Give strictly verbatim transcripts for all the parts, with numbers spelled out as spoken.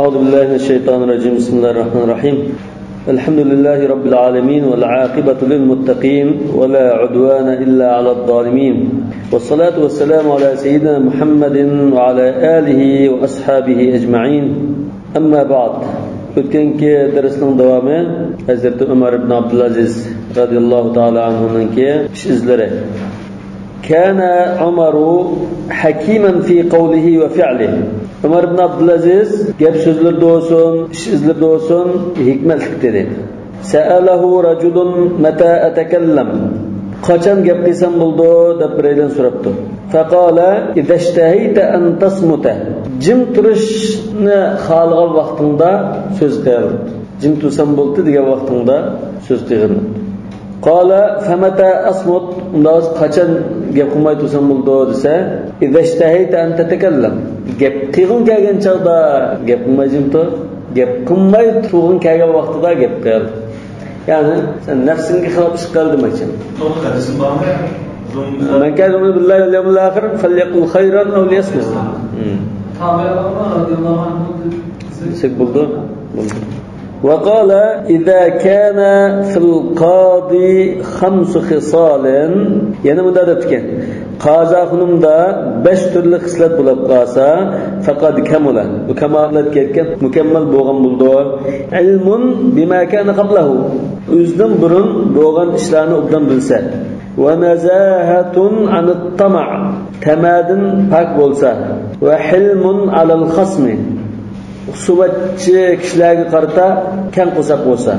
أعوذ بالله من الشيطان الرجيم. بسم الله الرحمن الرحيم. الحمد لله رب العالمين، والعاقبة للمتقين، ولا عدوان إلا على الظالمين، والصلاة والسلام على سيدنا محمد وعلى آله وأصحابه أجمعين. أما بعد. ئۆتكەنكى دەرسنىڭ داۋامى ھەزرىتى ئۆمەر ئىبن ئابدۇلئەزىز رەزىياللاھۇ تائالا ئەنھۇنىڭكى ئىش ئىزلىرى. كان عمر حكيما في قوله وفعله. ئۆمەر ئىبن ئابدۇلئەزىز گەپ سۆزلىرىدە بولسۇن، ئىش ئىزلىرىدە بولسۇن، ھېكمەتلىك ئىدى. سأله رجل متى أتكلم. قاچان گەپ قىلسام بولىدۇ دەپ بىرەيلەن سوراپتۇ. فقال إذا اشتهيت أن تصمت. جىم تۇرۇشنى خالىغان ۋاقتىڭدا سۆز قىل. جىم تۇرسام بولدى دېگەن ۋاقتىڭدا سۆز قىلغىن. قال فمتى أصمت؟ ئۇنداق بولسا قاچان گەپ قىلماي تۇرسام بولىدۇ دېسە، إذا اشتهيت أن تتكلم. گەپ قىلغۇڭ كەلگەن چاغدا گەپ قىلماي جىم تۇر. گەپ قىلماي تۇرغۇڭ كەلگەن ۋاقتىدا گەپ قىل. يەنى سەن نەپسىڭگە خىلاپ ئىش قىل دېمەكچى. توغرا، ھەدىسىم بارمۇ؟ من كان يؤمن بالله واليوم الآخر فليقل خيرا أو ليصمت. Hmm. Tabi'lardan radiyallahu anhu. Desek bo'ldi. Bo'ldi. وقال إذا كان في القاضي خمس خصال. يەنە مۇنداق دەپتىكەن. قازاخۇنۇمدا بەش تۈرلۈك خىسلەت بولۇپ قالسا، فقد كمل. بۇ كامالەتكە يەتكەن، مۇكەممەل بولغان بولىدۇ. علم بما كان قبله. ئۆزىدىن بۇرۇن بولغان ئىشلارنى ئوبدان بىلسە. ونزاهة عن الطمع. تەمەدىن پاك بولسا. وحلم على الخصم. خۇسۇمەتچى كىشىلەرگە قارىتا كەڭ قورساق بولسا.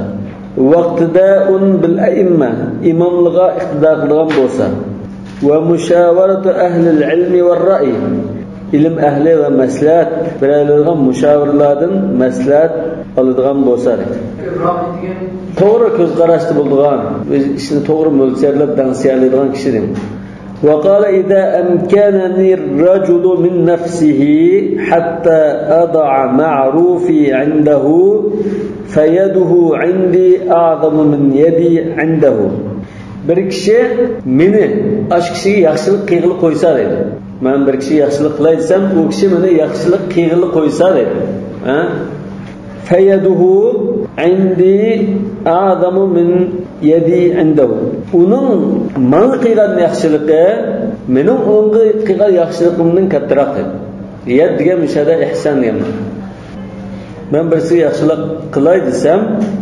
واقتداء بالأئمة، ئىماملارغا ئىقتىدا قىلىدىغان بولسا. ومشاورة أهل العلم والرأي، ئىلىم ئەھلى ۋە مەسلىھەت بېرەلەيدىغان مۇشاۋىرلاردىن مەسلىھەت ئالىدىغان بولسا. توغرا كۆز قاراشتا بولىدىغان، ئۆز ئىشىنى توغرا مۆلچەرلەپ دەڭسىيەلەيدىغان كىشى دېمەك. وقال إذا أمكنني الرجل من نفسه حتى أضع معروفي عنده فيده عندي أعظم من يدي عنده. بىر كىشى مېنى ئاشۇ كىشىگە ياخشىلىق قىلغىلى قويسا دەيدۇ. مەن بىر كىشىگە ياخشىلىق قىلاي دېسەم، ئۇ كىشى مېنى ياخشىلىق قىلغىلى قويسا دەيدۇ. ھە؟ فيده عندي أعظم من يدي عنده. ئۇنىڭ ماڭا قىلغان ياخشىلىقى مېنىڭ ئۇنىڭغا قىلغان ياخشىلىقىمدىن كاتتىراق دەيدۇ. يەد دېگەن مۇشۇ يەردە ئىھسان دېگەن. مەن بىرسىگە ياخشىلىق قىلاي دېسەم،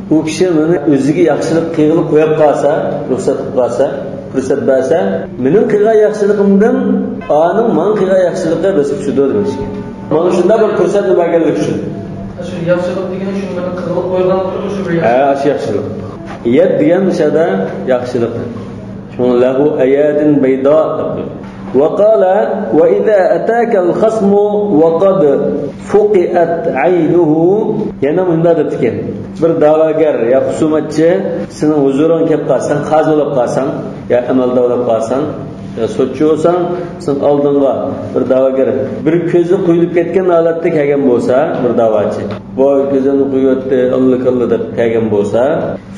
ئۇ كىشى مېنى ئۆزىگە ياخشىلىق قىلغىلى قويۇپ قالسا، رۇخسەت قىلىپ قالسا، پۇرسەت بەرسە، مېنىڭ قىلغان ياخشىلىقىمدىن ئانىڭ ماڭا قىلغان ياخشىلىقى بېسىپ چۈشىدۇ دېمەكچى. مانا شۇنداق بىر پۇرسەتنى بەرگەنلىكى ئۈچۈن. شۇ ياخشىلىق دېگىنى شۇ مېنىڭ قىلغىلى قويغان شۇ بىر ياخشىلىق. ھە، ئاشۇ ياخشىلىق. يەد دېگەن مۇشۇ يەردە ياخشىلىق. شۇڭا له أياد بيضاء دەپ قويدى. وقال وإذا أتاك الخصم وقد فقئت عينه. يەنە مۇنداق دەپتىكەن. بىر دەۋاگەر يا خۇسۇمەتچى سېنىڭ ھۇزۇرۇڭغا كەپ قالسا، سەن قازى بولۇپ قالساڭ، يا ئەمەلدار بولۇپ قالساڭ، يا سوتچى بولساڭ، سېنىڭ ئالدىڭغا بىر دەۋاگەر بىر كۆزى قويۇلۇپ كەتكەن ھالەتتە كەلگەن بولسا، بىر دەۋاچى، بۇ كۆزۈمنى قويۇۋەتتى، ئاللا كاللا دەپ كەلگەن بولسا،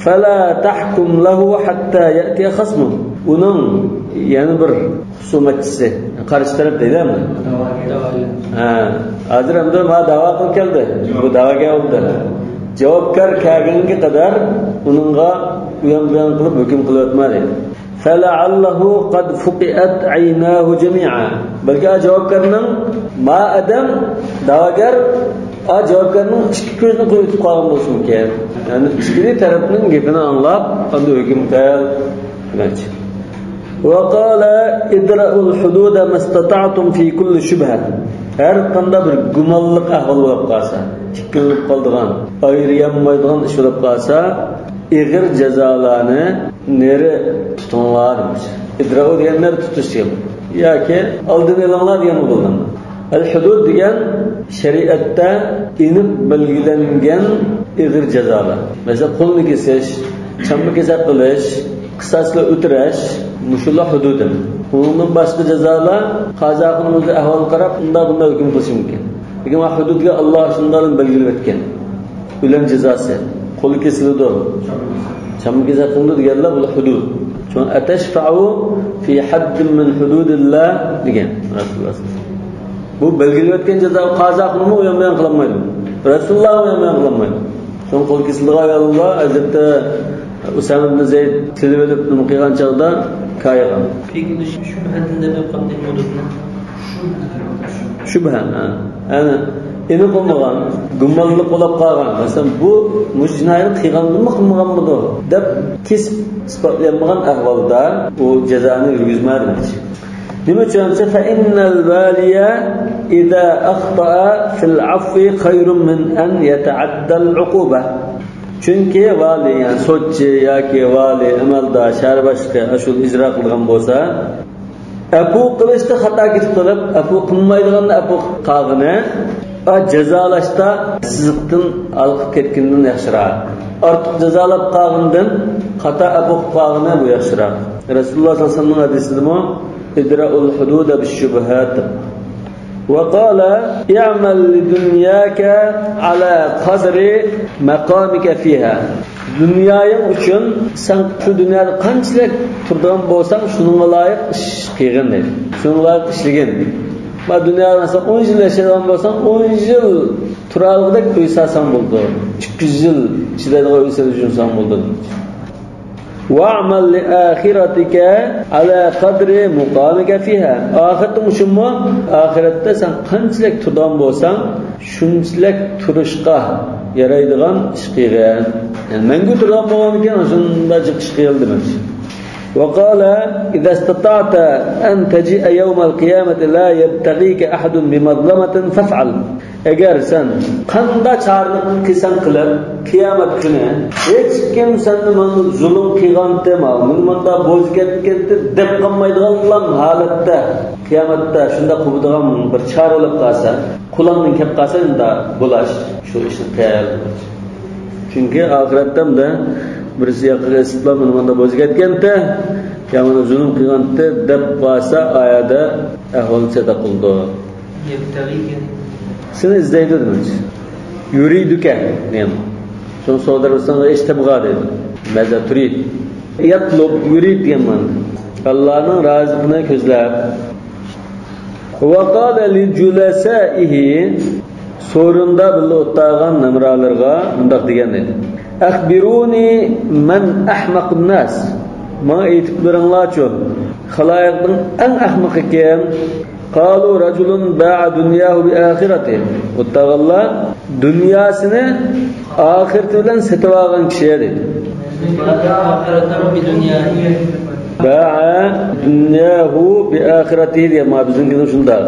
فلا تحكم له حتى يأتي خصمه. ئۇنىڭ يەنە بىر خۇسۇمەتچىسى، قارشى تەرەپ دەيدۇ ئەمدى. ھە، ھازىر ئەمدى ماڭا دەۋا قىلىپ كەلدى. بۇ دەۋاگەر بولدى. جاۋابكار كەلگەنگە قەدەر ئۇنىڭغا ئۇيان بۇيان قىلىپ ھۆكۈم قىلىۋەتمە دەيدۇ. فلعله قد فقئت عيناه جميعا. بەلكى ئا جاۋابكارنىڭ، ما ئادەم دەۋاگەر، ئا جاۋابكارنىڭ ئىككى كۆزىنى قويۇۋېتىپ قالغان بولۇشى مۇمكىن. يەنى ئىككىلى تەرەپنىڭ گېپىنى ئاڭلاپ، ئاندىن ھۆكۈم قىل دېمەكچى. وقال ادرأوا الحدود ما استطعتم في كل شبهة. ھەر قانداق بىر گۇمانلىق ئەھۋال بولۇپ قالسا، ئىككىلىنىپ قالىدىغان، ئايرىيالمايدىغان ئىش بولۇپ قالسا، ئېغىر جازالارنى نېرى تۇتۇڭلار دېمەكچى. ادرأوا دېگەن نېرى تۇتۇش دېگەن. ياكى ئالدىنى ئېلىڭلار دېگەن بولىدۇ. ئەل ھۇدۇد دېگەن شەرىئەتتە ئېنىق بەلگىلەنگەن ئېغىر جازالار. مەسىلەن، قولنى كېسىش، چامما كېسەك قىلىش، قىساسلا ئۆتۈرۈش، مۇشۇلار ھۇدۇدى. ئۇنىڭدىن باشقا جازالار قازاخۇنىمىزدا ئەھۋالغا قاراپ ئۇنداق بۇنداق ھۆكۈم قىلىشى مۇمكىن. لېكىن ھۇدۇدغا ئاللا شۇنداق بىلگىلى ئۆتكەن. ئۆلۈم جازاسى. قولى كېسىلىدۇ. چامما كېسەك قىلىدۇ دېگەنلەر بۇلار ھۇدۇد. شۇڭا أتشفع في حد من حدود الله دېگەن رەسۇلۇللاھ. بۇ بەلگىلەپ ئۆتكەن جازا قازاخۇنىمۇ ئۇيان بۇيان قىلالمايدۇ. رەسۇلۇللا ئەمەل قىلالمايدۇ. شۇڭا قول كېسىلىدىغان ئاياللار، ئادەتتە ئۇسامە ئىبن زەيد تىلىۋېلىپ نېمە قىلغان چاغدا كايىغان. پېكىنىش شۇبھەدىن دەپ قاپتۇ. شۇبھە، ھە. يەنى ئېنىق بولمىغان، گۇمانلىق بولۇپ قالغان. مەسىلەن، بۇ مۇشۇ جىنايەتنى قىلغاندىمۇ قىلمىغانمىدۇ دەپ كېسىپ ئىسپاتلىيالمىغان ئەھۋالدا ئۇ جازانى يۈرگۈزمەيدۇ. نېمە ئۈچۈن دېسە، فَإِنَّ الْوَالِيَ إِذَا أَخْطَأَ فِي الْعَفْوِ خَيْرٌ مِنْ أَنْ يَتَعَدَّى الْعُقُوبَةَ. چۈنكى ۋالىي، يەنى سوتچى ياكى ۋالىي، ئەمەلدار، شەھەر باشلىقى ئاشۇ ئىجرا قىلغان بولسا، ئەپۇ قىلىشتا خاتا كېتىپ قېلىپ، ئەپۇ قىلمايدىغاننى ئەپۇ قىلىپ قالغىنى، ئا، جازالاشتا سىزىقتىن ھالقىپ كەتكىنىدىن ياخشىراق. ئارتۇق جازالاپ قالغىنىدىن خاتا ئەپۇ قىلىپ قالغىنى بۇ ياخشىراق. رەسۇلۇللا سەللەللاھۇ ئەلەيھى ۋەسەللەمنىڭ ھەدىسىدىمۇ، ادرأ الحدود بالشبهات. وقال اعمل لدنياك على قدر مقامك فيها. دۇنيايىڭ ئۈچۈن سەن شۇ دۇنيادا قانچىلىك تۇرىدىغان بولساڭ، شۇنىڭغا لايىق ئىش قىلغىن دەيدۇ. شۇنىڭغا لايىق ئىشلىگىن. ما دۇنيادا مەسىلەن ئون يىل ياشايدىغان بولساڭ، ئون يىل تۇرالىغۇدەك ئۆي سالساڭ بولىدۇ. ئىككى يۈز يىل چىدايدىغان ئۆي سېلىپ يۈرسەڭ بولىدۇ. واعمل لآخرتك على قدر مقامك فيها. ئاخىرىتىڭ ئۈچۈنمۇ، ئاخىرەتتە سەن قانچىلىك تۇرىدىغان بولساڭ، شۇنچىلىك تۇرۇشقا يارايدىغان ئىش قىلغىن. يەنى مەڭگۈ تۇرىدىغان بولغاندىكىن، شۇنداق جىق ئىش قىل دېمەكچى. وقال إذا استطعت أن تجيء يوم القيامة لا يبتغيك أحد بمظلمة فافعل. ئەگەر سەن قانداق چارىنى قىلساڭ قىلىپ، قىيامەت كۈنى ھېچكىم سەندىن ماڭا زۇلۇم قىلغانتى، ماڭا مۇنداق بوزى كەتكەنتى دەپ قالمايدىغان ھالەتتە، قىيامەتتە شۇنداق قىلىدىغان بىر چارە بولۇپ قالسا، قولۇڭدىن كەپ قالسا، ئۇنداق بولۇش، شۇ ئىشنى قىل. چۈنكى ئاخىرەتتە مۇنداق بىرسى ياقىغا ئېسىپلا، مانا مۇنداق بوزى كەتكەنتى، يا مانا زۇلۇم قىلغانتى دەپ قالسا، ئۇ يەردە ئەھۋال سەدە قىلىدۇ. يەبتەغىكە. سېنى ئىزدەيدۇ دېمەكچى. يۇرىدۇكە دېگەن. شۇنى سودىلار بىلسەڭ، ئىشتەبغا دەيدۇ. ماذا تريد؟ يطلب، يريد دېگەن مەنىدە. ئاللانىڭ رازىلىقىنى كۆزلەپ. وقال لجلسائه، سورۇندا بىللە ئولتۇرغان ھەمراھلىرىغا مۇنداق دېگەن ئىدى. أخبروني من أحمق الناس. ماڭا ئېيتىپ بېرىڭلارچۇ، خالايىقنىڭ ئەڭ ئەخمىقى كىم؟ قالوا رجل باع دنياه بآخرته. ئولتۇرغانلار دۇنياسىنى ئاخىرىتى بىلەن سېتىۋالغان كىشى دېدى. باع دنياه بآخرته دېگەن، ما بىزنىڭكىدە شۇنداق.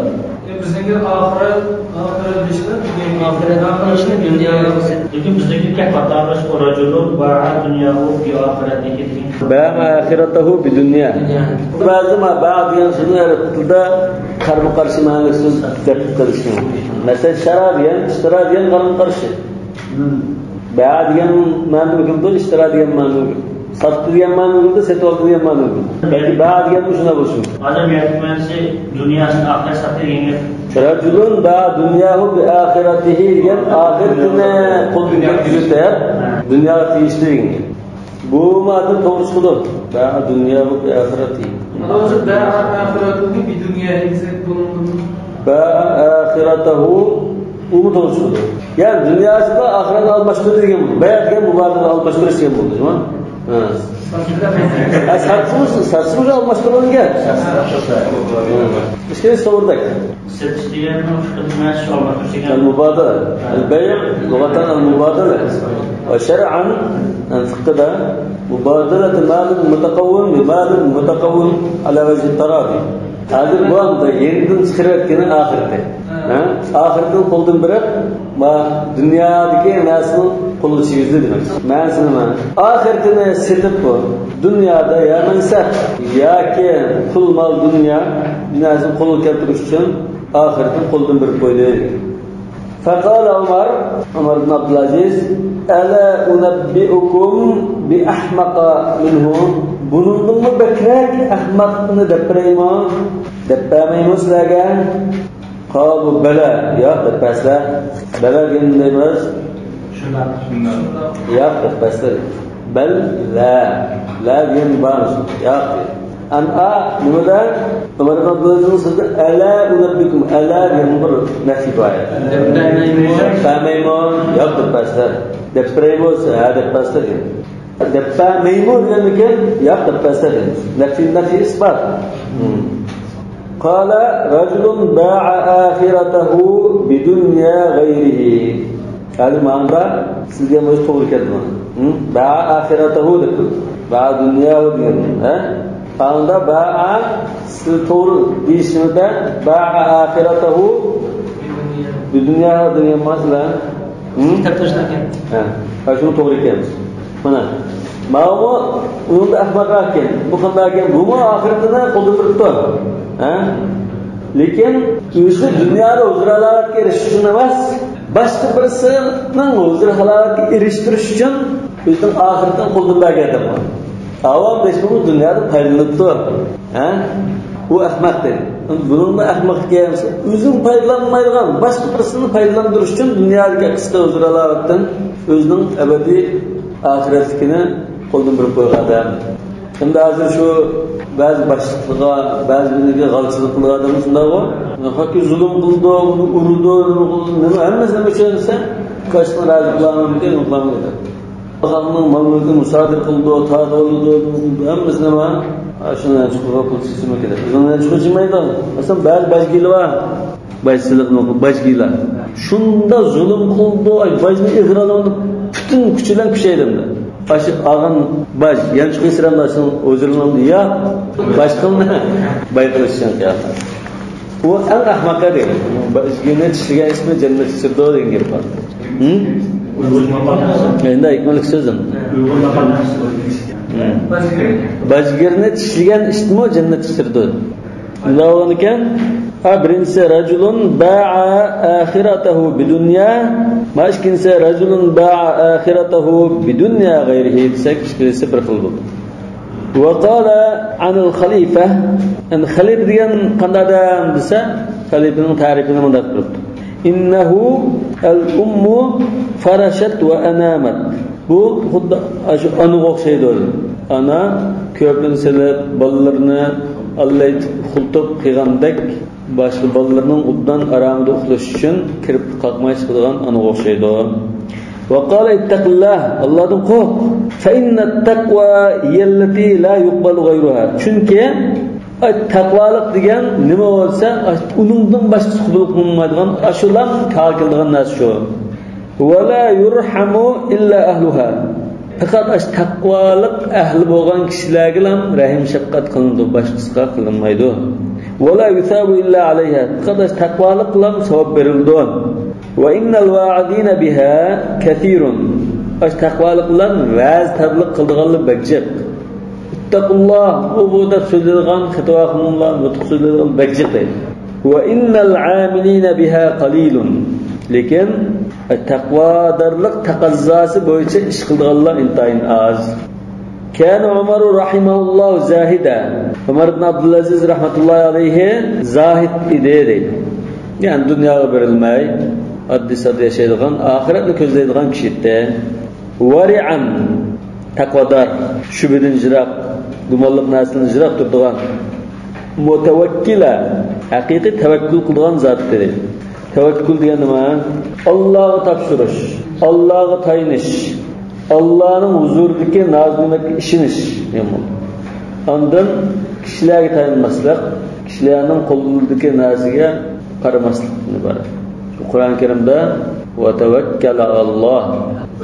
بىزنىڭكى ئاخىرەت، ئاخىرەت ئىشلار، ئاخىرەت ئىشلار دۇنيا. لېكىن بىزنىڭكى گەپ خاتالاشقان، رجل باع دنياه بآخرته دېگەن. باع آخرته بدنيا. دۇنيا. بەزى ما باع دېگەن سۆزنى ئەرەب تىلىدا قارىمۇ قارشى مەنىلىك سۆز دەپ قىلىشى. مەسىلەن، شارا دېگەن، ئىشتىرا دېگەن قارىمۇ قارشى. باع دېگەن مەنىدىمۇ كېلىدۇ، ئىشتىرا دېگەن مەنىدىمۇ كېلىدۇ. ساتتى دېگەن مەنىدىمۇ كېلىدۇ، سېتىۋالدى دېگەن مەنىدىمۇ كېلىدۇ. بەلكى باع دېگەن مۇشۇنداق بولۇشى مۇمكىن. ئادەم يەتمەنسى دۇنياسىنى ئاخىرەت ساتتى دېگەن گەپ. رجل باع دنياه بآخرته دېگەن ئاخىرىتىنى قولىدىن كۆتۈرۈپ دۇنياغا تېگىشلىك دېگەن گەپ. بۇ ماددا توغرا چىقىدۇ. باع دنياه بآخرته. باع آخرته بدنياه دېسەك بولامدۇ؟ باع آخرته، ئۇمۇ توغرا چىقىدۇ. يەنى دۇنياسىدا ئاخىرەتنى ئالماشتۇردى دېگەن بولىدۇ. بايع دېگەن مۇبادىلە، ئالماشتۇرۇش دېگەن بولىدۇ، شۇڭا. ھە. ھە، ساتسىمۇ، ساتسىمۇ ئالماشتۇرغان گەپ. ھە. ئىككىنچى توغرىدەك. سېتىش دېگەننىڭ فىقھىي مەنىسى ئالماشتۇرۇش دېگەن. المبادلة. البيع لغة المبادلة. وشرعا، يەنى فىقھىدا، مبادلة مال متقوم بمال متقوم على وجه التراضي. ھازىر بۇ ئەمدى يېڭىدىن چىقىرىۋەتكىنى ئاخىرىتى. ھە؟ ئاخىرىتىنى قولدىن بېرىپ، ما دۇنيادىكى نەرسىنى قولغا چىگىزدى دېمەك. مەنىسى نېمە؟ ئاخىرىتىنى سېتىپ، دۇنيادا يا مەنسەپ ياكى پۇل، مال، دۇنيا نەرسىنى قولغا كەلتۈرۈش ئۈچۈن ئاخىرىتىنى قولدىن بېرىپ قويدى. فقال عمر، ئۆمەر ئىبن ئابدۇلئەزىز، ألا أنبئكم بأحمق منه؟ بۇنىڭدىنمۇ بەكرەك ئەخمەقنى دەپ بېرەيمۇ؟ دەپ بەرمەيمۇ سىلەرگە؟ قالوا بلى، ياق دەپ بەرسىلەر. بەلى دېگەن نېمە دەيمىز؟ شۇنداق. ياق دەپ بەرسىلەر. بل لا، لا دېگەن بار، ياق دەيدۇ. ئەن ئا، نېمىدە؟ ئۆمەر ئىبن ئابدۇلئەزىزنىڭ سۆزىدە، «ئەلا ئۇنەببىكۇم»، «ئەلا» دېگەن بىر نەفى بار. دەپ بەرمەيمۇ؟ دەپ بەرمەيمۇ؟ ياق، دەپ بەرسىلەر. دەپ بېرەيمۇ دېسە، ھە، دەپ بەرسىلەر دېگەن. دەپ بەرمەيمۇ دېگەندىكىن، ياق، دەپ بەرسىلەر دېگەن. نەفى، نەفى ئىسبات. قال رجل باع آخرته بدنيا غيره. يەنى ماڭدا سىزگە مۇشۇ توغرا كەلدى. ھە؟ باع آخرته دەپ، باع دۇنياه دېگەن. ھە؟ ئاندا باع، سىز توغرا دېيىشىڭىزدە، باع آخرته بدنياه دېگەن مەسىلە. ھە؟ ھە، شۇنىڭ توغرا ئىكەن. مانا، ماۋۇمۇ ئۇنىڭدا ئەخمەقراق ئىكەن. بۇ قانداق ئىكەن؟ بۇمۇ ئاخىرىتىنى قولدىن بېرىپتۇ. ھە؟ لېكىن ئۆزى دۇنيادا ھۇزۇر-ھالاۋەتكە ئېرىشىش ئۈچۈن ئەمەس، باشقا بىرسىنىڭ ھۇزۇر-ھالاۋەتكە ئېرىشتۈرۈش ئۈچۈن ئۆزىنىڭ ئاخىرىتىنى قولدىن بەرگەن ئادەم بار. ئاۋام دەشمىمۇ دۇنيادا پايدىلىنىپتۇ. ھە؟ ئۇ ئەخمەق دەيدۇ. بۇنىڭدا ئەخمەق ئىكەن، ئۆزىنى پايدىلانمايدىغان، باشقا بىرسىنى پايدىلاندۇرۇش ئۈچۈن دۇنيادىكى قىسقا ھۇزۇر-ھالاۋەتتىن ئۆزىنىڭ ئەبەدىي ئاخىرەتلىكىنى قولدىن بېرىپ قويغان ئادەم. ئەمدى ھازىر شۇ بەزى باشلىقلارغا، بەزى بىرىگە غالچىلىق قىلىدىغان ئادەملەر شۇنداقغۇ. ھاكى زۇلۇم قىلىدۇ، ئۇنى ئۇرىدۇ، نېمە قىلىدۇ، نېمە، ھەممىسى نېمە ئۈچۈن دېسە، كاشتىن رازى قىلالمامدىكەن، قىلالمايدۇ. خەقنىڭ مال-مۈلكىنى مۇسادىرە قىلىدۇ، تارتىۋالىدۇ، ھەممىسىنى ما، شۇنى يانچۇقىغا پۇل سىستېما كېرەك. ئۆزىنىڭ يانچۇقىغا چىقمايدۇ. مەسىلەن، بەزى باجگىرلار بار. باج سېلىقنى، باجگىرلار. شۇنداق زۇلۇم قىلىدۇ، ئاي، باجنى ئېغىر ئالىدۇ، پۈتۈن كۈچى بىلەن كۈچەيدۇ. ئاشۇ ئالغان باج، يانچۇقى سىرەمداشنىڭ ئۆزىنىڭ يا باشقىنى باي قىلىش ئۈچۈن قىلغان. ئۇ ئەڭ ئەخمەق ئىدى. باجگىرنى چىشلىگەن ئىتمۇ جەننەتكە كىرىدۇ دېگەن گەپ بار. ھە؟ ئەمدى ھېكمەتلىك سۆزۈم. ھە. باجگىرنى چىشلىگەن ئىتمۇ جەننەتكە كىرىدۇ. شۇنداق بولغانىكەن، ھە، بىرىنچىسى رەجۇلۇن باء ئاخىرەتەھۇ بىدۇنيا، مانا ئىككىنچىسى رەجۇلۇن باء ئاخىرەتەھۇ بىدۇنيا غەيرىھى دېسەك، ئىككىلىسى بىر خىل بولدى. ۋە قالە ئەنىل خەلىفە. ئەمدى خەلىپە دېگەن قانداق ئادەم دېسە، خەلىپىنىڭ تەرىپىنى مۇنداق قىلىپتۇ. ئىننەھۇ ئەل ئۇممۇ فەرەشەت ۋە ئەنامەت. بۇ خۇددى ئاشۇ ئانىغا ئوخشايدۇ. ئانا كۆرپىنى سېلىپ، بالىلىرىنى ئاللىيىتىپ ئۇخلىتىپ قىلغاندەك، باشقا بالىلىرىنىڭ ئوبدان ئارامىدا ئۇخلىشى ئۈچۈن كىرپىك قاقماي چىقىدىغان ئانىغا ئوخشايدۇ. ۋە قالە ئىتتەقىللاھ، ئاللادىن قورق. فەئىننەت تەقۋا ھىيەللەتى لا يۇقبەلۇ غەيرۇھا. چۈنكى، ئاي، تەقۋالىق دېگەن نېمە بولسا، ئاي، ئۇنىڭدىن باشقىسى قوبۇل قىلىنمايدىغان، ئاشۇلا كارغا كېلىدىغان نەرسە شۇ. ۋە لا يۇرھەمۇ ئىللا ئەھلۇھا. پەقەت ئاشۇ تەقۋالىق ئەھلى بولغان كىشىلەرگىلا رەھىم شەپقەت قىلىنىدۇ، باشقىسىغا قىلىنمايدۇ. ۋە لا يۇسابۇ ئىللا ئەلەيھا. پەقەت ئاشۇ تەقۋالىققىلا ساۋاب بېرىلىدۇ. ۋە ئىننەل ۋائىزىنە بىھا كەسىرۇن. ئاشۇ تەقۋالىق بىلەن ۋەز تەبلىغ قىلىدىغانلار بەك جىق. ئىتتەقۇللاھ، ئۇ بۇ دەپ سۆزلەيدىغان، خېتىۋاخۇنۇملار نۇتۇق سۆزلەيدىغان بەك جىق دەيدۇ. ۋە ئىننەل ئامىلىنە بىھا قەلىلۇن. لېكىن تەقۋادارلىق تەقەززاسى بويىچە ئىش قىلىدىغانلار ئىنتايىن ئاز. كان ئۆمەر رەھىمەھۇللاھ زاھىدە. ئۆمەر ئىبن ئابدۇلئەزىز رەھمەتۇللاھى ئەلەيھى زاھىد ئىدى دەيدۇ. يەنى دۇنياغا بېرىلمەي، ئاددىي-ساددا ياشايدىغان، ئاخىرەتنى كۆزلەيدىغان كىشى ئىدى. ۋەرىئەن، تەقۋادار، شۈبھىدىن يىراق، گۇمانلىق نەرسىدىن يىراق تۇرىدىغان، مۇتەۋەككىلە، ھەقىقىي تەۋەككۈل قىلىدىغان زات ئىدى. تەۋەككۈل دېگەن نېمە؟ ئاللاغا تاپشۇرۇش، ئاللاغا تايىنىش، ئاللانىڭ ھۇزۇرىدىكى نازۇنەككە ئىشىنىش دېگەن بولىدۇ. ئاندىن كىشىلەرگە تايانماسلىق، كىشىلەرنىڭ قولىدىكى نەرسىگە قارىماسلىقتىن ئىبارەت. قۇرئان كەرىمدە، «ۋە تەۋەككەل ئالاللاھ.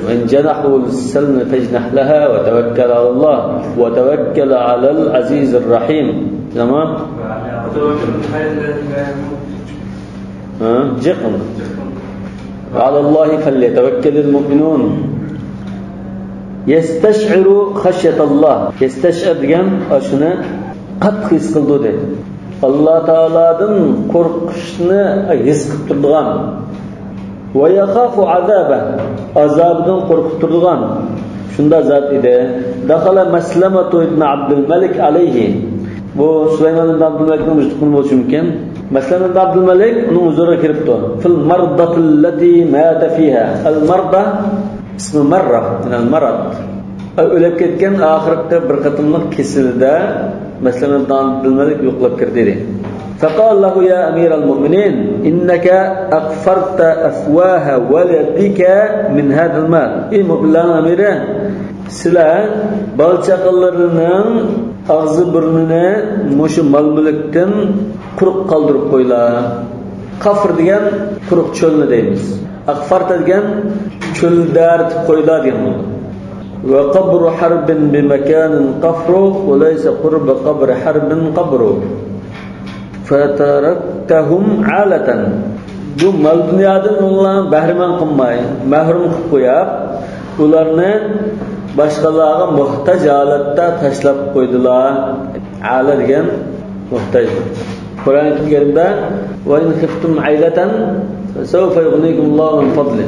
ۋە ئىن جەنەھۇ لىسسەلمى فەجنەھ لەھا ۋە تەۋەككەل ئالاللاھ. ۋە تەۋەككەل ئالەل ئەزىزىر رەھىم.» تامام. ھە، جىق ئۇنى. «ئالاللاھى فەليەتەۋەككەلىل مۇئمىنۇن.» يەستەشئىرۇ خەشيەتەللاھ. يەستەشئىر دېگەن ئاشۇنى قاتتىق ھېس قىلىدۇ دەيدۇ. ئاللا تائالادىن قورقۇشنى ھېس قىلىپ تۇرىدىغان. ۋە يەخافۇ ئازابە. ئازابىدىن قورقۇپ تۇرىدىغان. شۇنداق زات ئىدى. دەخەلە مەسلەمەتۇ ئىبنە ئابدۇلمەلىك ئەلەيھى. بۇ سۇلايمان ئىبن ئابدۇلمەلىكنىڭ ئۆزى تۇغقىنى بولۇشى مۇمكىن. مەسلەمە ئابدۇلمەلىك ئۇنىڭ ھۇزۇرىغا كىرىپتۇ. فىل مەردەتىللەتى ماتە فىھا. ئەل مەردە ئىسمى مەررە، يەنى ئەل مەرەد. ئۆلۈپ كەتكەن ئاخىرقى بىر قېتىملىق كېسىلىدە مەسلىمە بىلمەيلى يوقلاپ كىردى، دېدى. فقال له: يا أمير المؤمنين، إنك أقفرت أفواه ولدك من هذا المال. ئى مۆمىنلەرنىڭ ئەمىرى، سىلەر بالا-چاقىلىرىنىڭ ئاغزى-بۇرنىنى مۇشۇ مال-مۈلۈكتىن قۇرۇق قالدۇرۇپ قويلا. قەفر دېگەن قۇرۇق چۆلنى دەيمىز. ئەقفەرتە دېگەن چۆلدەرتىپ قويلا دېگەن بولىدۇ. وقبر حرب بمكان قفر وليس قرب قبر حرب قبر. فتركتهم عالة. بۇ مال-دۇنيادىن ئۇلارنى بەھرىمەن قىلماي، مەھرۇم قىلىپ قويۇپ، ئۇلارنى باشقىلارغا موھتاج ھالەتتە تاشلاپ قويدىلا. ئالە دېگەن موھتاج. قۇرئان كەرىمدە: وإن خفتم عيلة فسوف يغنيكم الله من فضله.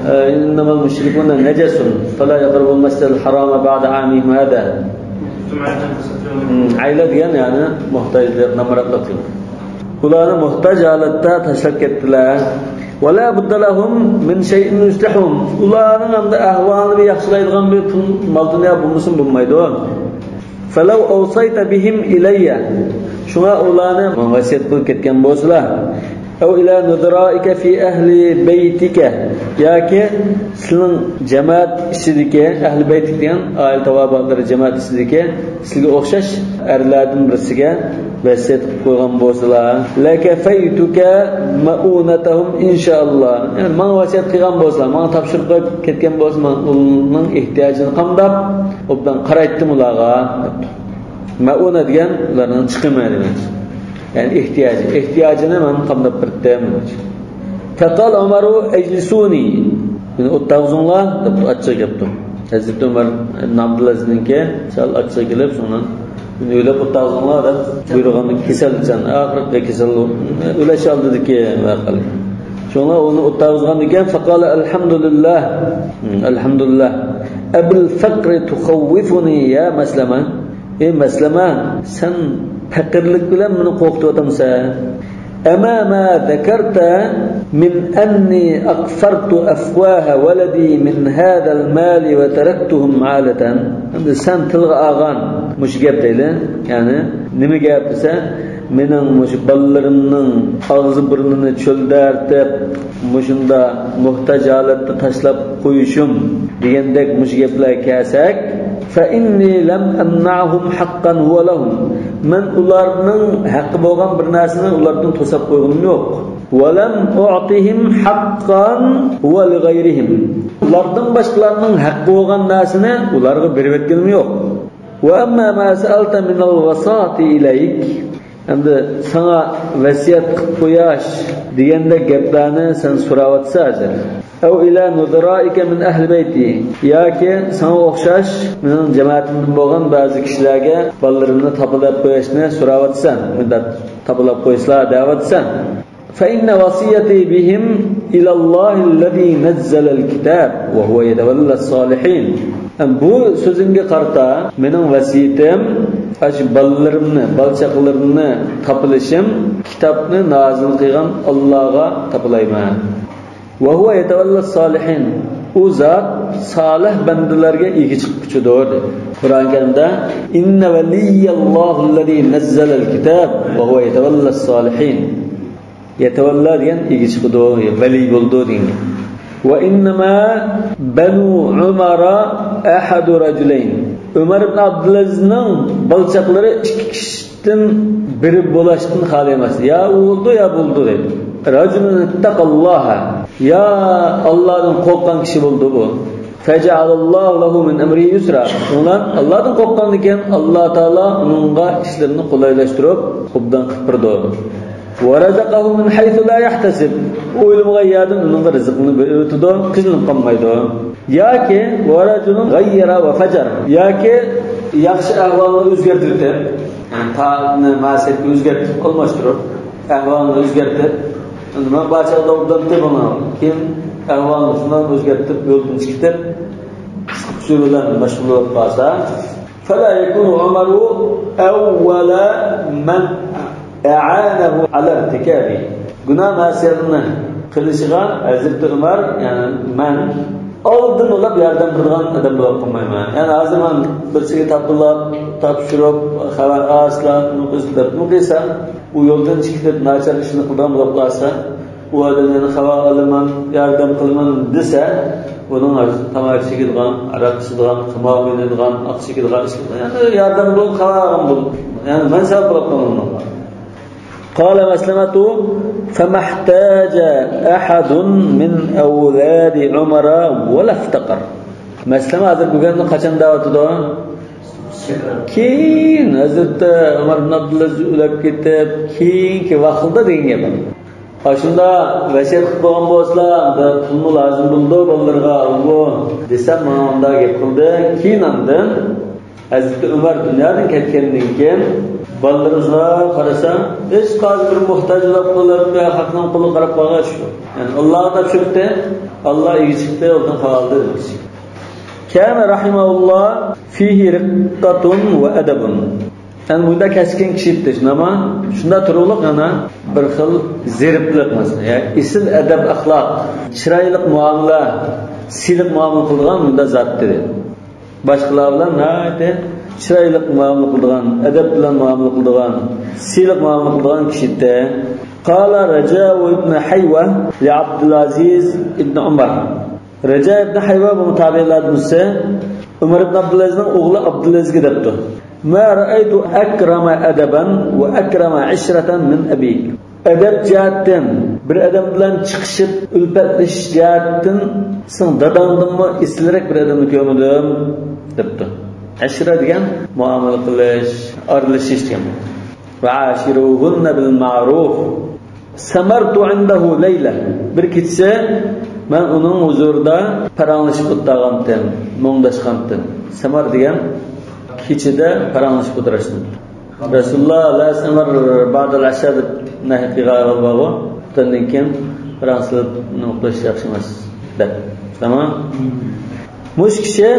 إنما المشركون نجس فلا يقربوا المسجد الحرام بعد عامهم هذا. ئايلە دېگەن، يەنى موھتاجلىق، نامراتلىق. ئۇلارنى موھتاج ھالەتتە تاشلاپ كەتتىلە. ولا بد لهم من شيء يصلحهم. ئۇلارنىڭ ئەمدى ئەھۋالىنى بىر ياخشىلايدىغان بىر پۇل، مال-دۇنيا بولمىسا بولمايدۇ. فلو أوصيت بهم إلي. شۇڭا ئۇلارنى ماڭا ۋەسىيەت قىلىپ كەتكەن بولسىلا. أو إلى نظرائك في أهل بيتك. ياكى سېنىڭ جامائەت ئىچىدىكى، ئەھلى بەيتىك دېگەن ئائىلە تاۋابىئاتلىرى، جامائەت ئىچىدىكى سىزگە ئوخشاش ئەرلەردىن بىرسىگە ۋەسىيەت قىلىپ قويغان بولسىلا، لكفيتك مؤونتهم إن شاء الله. يەنى ماڭا ۋەسىيەت قىلغان بولسىلا، ماڭا تاپشۇرۇپ قويۇپ كەتكەن بولسا، مەن ئۇنىڭ ئېھتىياجىنى قامداپ، ئوبدان قارايتتىم ئۇلارغا، دەپتۇ. مەئۇنە دېگەن ئۇلارنىڭ چىقىمى دېمەك. يەنى ئېھتىياجى، ئېھتىياجىنى مەن قامداپ بېرىتتىم. فقال عمر: اجلسوني. مېنى ئولتۇرغۇزۇڭلار، دەپ ئاچچىقى كەپتۇ. ھەزرىتى ئۆمەر ئىبن ئابدۇلئەزىزنىڭكى سەل ئاچچىقى كېلىپ، شۇڭا مېنى ئۆيلەپ ئولتۇرغۇزۇڭلار، دەپ بۇيرۇغان كېسەلچان، ئاخىرقى كېسەل، ئۆلۈش ئالدىدىكى ۋەقەلىك. شۇڭا ئۇنى ئولتۇرغۇزغاندىكىن، فقال: الحمد لله، الحمد لله، أبالفقر تخوفني يا مسلمة. ئەي مەسلىمە، سەن پەقىرلىك بىلەن مېنى قورقۇتۇۋاتامسەن؟ أما ما ذكرت من أني أقفرت أفواه ولدي من هذا المال وتركتهم عالة. ئەمدى سەن تىلغا ئالغان مۇشۇ گەپ دەيلى، يەنى نېمە گەپ دېسە، مېنىڭ مۇشۇ بالىلىرىمنىڭ ئاغزى بۇرنىنى چۆلدەرتىپ، مۇشۇنداق موھتاج ھالەتتە تاشلاپ قويۇشۇم دېگەندەك مۇشۇ گەپلەر كەلسەك، فإني لم أمنعهم حقا هو لهم. مەن ئۇلارنىڭ ھەققى بولغان بىر نەرسىنى ئۇلاردىن توساپ قويغىنىم يوق. ولم أعطهم حقا هو لغيرهم. ئۇلاردىن باشقىلارنىڭ ھەققى بولغان نەرسىنى ئۇلارغا بېرىۋەتكىنىم يوق. وأما ما سألت من الوصاة إليك. ئەمدى ساڭا ۋەسىيەت قىلىپ قوياش دېگەندەك گەپلەرنى سەن سوراۋاتىسەن ھازىر. أو إلى نظرائك من أهل بيتي. ياكى ساڭا ئوخشاش مېنىڭ جامائىتىمدىن بولغان بەزى كىشىلەرگە بالىلىرىمنى تاپىلاپ قويۇشنى سوراۋاتىسەن. مۇنداق تاپىلاپ قويسىلا دەۋاتىسەن. فإن وصيتي بهم إلى الله الذي نزل الكتاب وهو يتولى الصالحين. بۇ سۆزۈڭگە قارىتا، مېنىڭ ۋەسىيىتىم ئاشۇ بالىلىرىمنى، بالا-چاقىلىرىمنى تاپىلىشىم كىتابنى نازىل قىلغان ئاللاغا تاپىلايمەن. وهو يتولى الصالحين. ئۇ زات سالىھ بەندىلەرگە ئىگە چىققۇچىدۇر، دېدى. قۇرئان كەرىمدە: إن ولي الله الذي نزل الكتاب وهو يتولى الصالحين. يتولى دېگەن ئىگە چىقىدۇ، ۋەلىي بولىدۇ دېگەن گەپ. وإنما بنو عمر أحد رجلين. ئۆمەر ئىبن ئابدۇلئەزىزنىڭ بالىچاقلىرى ئىككى كىشىدىن بىرى بولۇشتىن خالىي ئەمەس. يا ئۇ بولىدۇ، يا بۇ بولىدۇ دەيدۇ. رجل اتقى الله. يا ئاللادىن قورققان كىشى بولىدۇ بۇ. فجعل الله له من أمره يسرا. شۇڭلار ئاللادىن قورققاندىكىن، ئاللا تائالا ئۇنىڭغا ئىشلىرىنى قولايلاشتۇرۇپ، ئوبدان قىلىپ بېرىدۇ. ورزقه من حيث لا يحتسب. ئويلىمىغان يەردىن ئۇنىڭغا رىزىقنى بېرىۋېتىدۇ، قىينىلىپ قالمايدۇ. ياكى ورجل غير وفجر. ياكى ياخشى ئەھۋالنى ئۆزگەرتىۋېتىپ، يەنى تائەتنى مەسىيەتكە ئۆزگەرتىپ، ئالماشتۇرۇپ، ئەھۋالنى ئۆزگەرتىپ، ئەمدى مەن بارچە ئالدىدا ئوبدان تېپىڭلار. كېيىن ئەھۋالنى شۇنداق ئۆزگەرتىپ، يولدىن چىقىپ، قىسقا ئۇسۇل بىلەن مەشغۇل بولۇپ قالسا، فلا يكون عمر أول من أعانه على ارتكابه. گۇناھ مەسىيەتنى قىلىشىغا ھەزرىتى ئۆمەر، يەنى مەن ئالدىن ئۇلاپ ياردەم بېرىدىغان ئادەم بولۇپ قالمايمەن. يەنى ھازىر مەن بىرسىگە تاپىلاپ، تاپشۇرۇپ، خەۋەر ئالسىلا، ئۇنى قىلسا دەپ، ئۇنى قىلسا، ئۇ يولدىن چىقىپ كېتىپ، ناچار ئىشنى قىلىدىغان بولۇپ قالسا، ئۇ ئادەمدىن خەۋەر ئالىمەن، ياردەم قىلىمەن دېسە، بۇنىڭ تاماكا چېكىدىغان، ئاراق ئىچىدىغان، قىمار ئوينايدىغان، ئاقچا چېكىدىغان ئىش قىلىدىغان، يەنى ياردەم بولۇپ، خەۋەر ئالغان بولۇپ، يەنى مەن سەۋەب بولۇپ قالغان. قال مسلمة: فما احتاج أحد من أولاد عمر ولا افتقر. مەسلىمە ھازىر بۈگۈن قاچان دەۋاتىدۇ؟ كېيىن ھەزرىتى ئۆمەر ئىبن ئابدۇلئەزىز ئۆلۈپ كېتىپ، كېيىنكى ۋاقىتتا دېگەن گەپ. ئاشۇنداق ۋەسىيەت قىلىپ قويغان بولسىلا، پۇلمۇ لازىم بولىدۇ بالىلىرىغا، ئۇ دېسەم، ماڭا ئۇنداق گەپ قىلدى. كېيىن ئاندىن ھەزرىتى ئۆمەر دۇنيادىن كەتكەندىن كېيىن، بالىلىرىمىزغا قارىسا، ھېچقايسى بىر موھتاج بولۇپ قېلىپ، يا خەقنىڭ قولىغا قاراپ قالغان ئىش يوق. يەنى ئاللاغا تاپشۇرۇپتى، ئاللا ئىگە چىقتى، ئۇنىڭ قالدى دېمەكچى. كان رحمه الله فيه رقة وأدب. يەنى بۇنداق كەسكىن كىشى ئىدى، شۇنداقمۇ؟ شۇنداق تۇرۇقلۇق يەنە بىر خىل زېرىپلىق، مەسىلەن، يا ئېسىل ئەدەپ-ئەخلاق، چىرايلىق مۇئامىلە، سىلىق مۇئامىلە قىلىدىغان بۇنداق زات ئىدى. باشقىلار بىلەن ناھايىتى چىرايلىق مۇئامىلە قىلىدىغان، ئەدەپ بىلەن مۇئامىلە قىلىدىغان، سىلىق مۇئامىلە قىلىدىغان كىشى ئىدى. قال رجاء بن حيوة لعبد العزيز بن عمر. رجاء ئىبن ھەيۋە بۇ تابىئىنلاردىن بىرسى، ئۆمەر ئىبن ئابدۇلئەزىزنىڭ ئوغلى ئابدۇلئەزىزگە دەپتۇ: ما رأيت أكرم أدبا وأكرم عشرة من أبيك. ئەدەپ جەھەتتىن، بىر ئادەم بىلەن چىقىشىپ، ئۈلپەتلىشىش جەھەتتىن سېنىڭ داداڭدىنمۇ ئېسىلرەك بىر ئادەمنى كۆرمىدىم، دەپتۇ. ئەشرە دېگەن مۇئامىلە قىلىش، ئارىلىشىش دېگەن. وعاشروهن بالمعروف. سمرت عنده ليلة. بىر كېچىسى مەن ئۇنىڭ ھۇزۇرىدا پاراڭلىشىپ ئولتۇرغانتىم، مۇڭداشقانتىم. سەمەر دېگەن كېچىدە پاراڭلىشىپ ئولتۇرۇشنى. رەسۇلۇللا لا سەمەر بعد العشاء دەپ نەھى قىلغان بارغۇ. ئۇندىن كېيىن پاراڭ سېلىپ ئۇخلاش ياخشى ئەمەس دەپ. تامام. مۇشۇ كىشى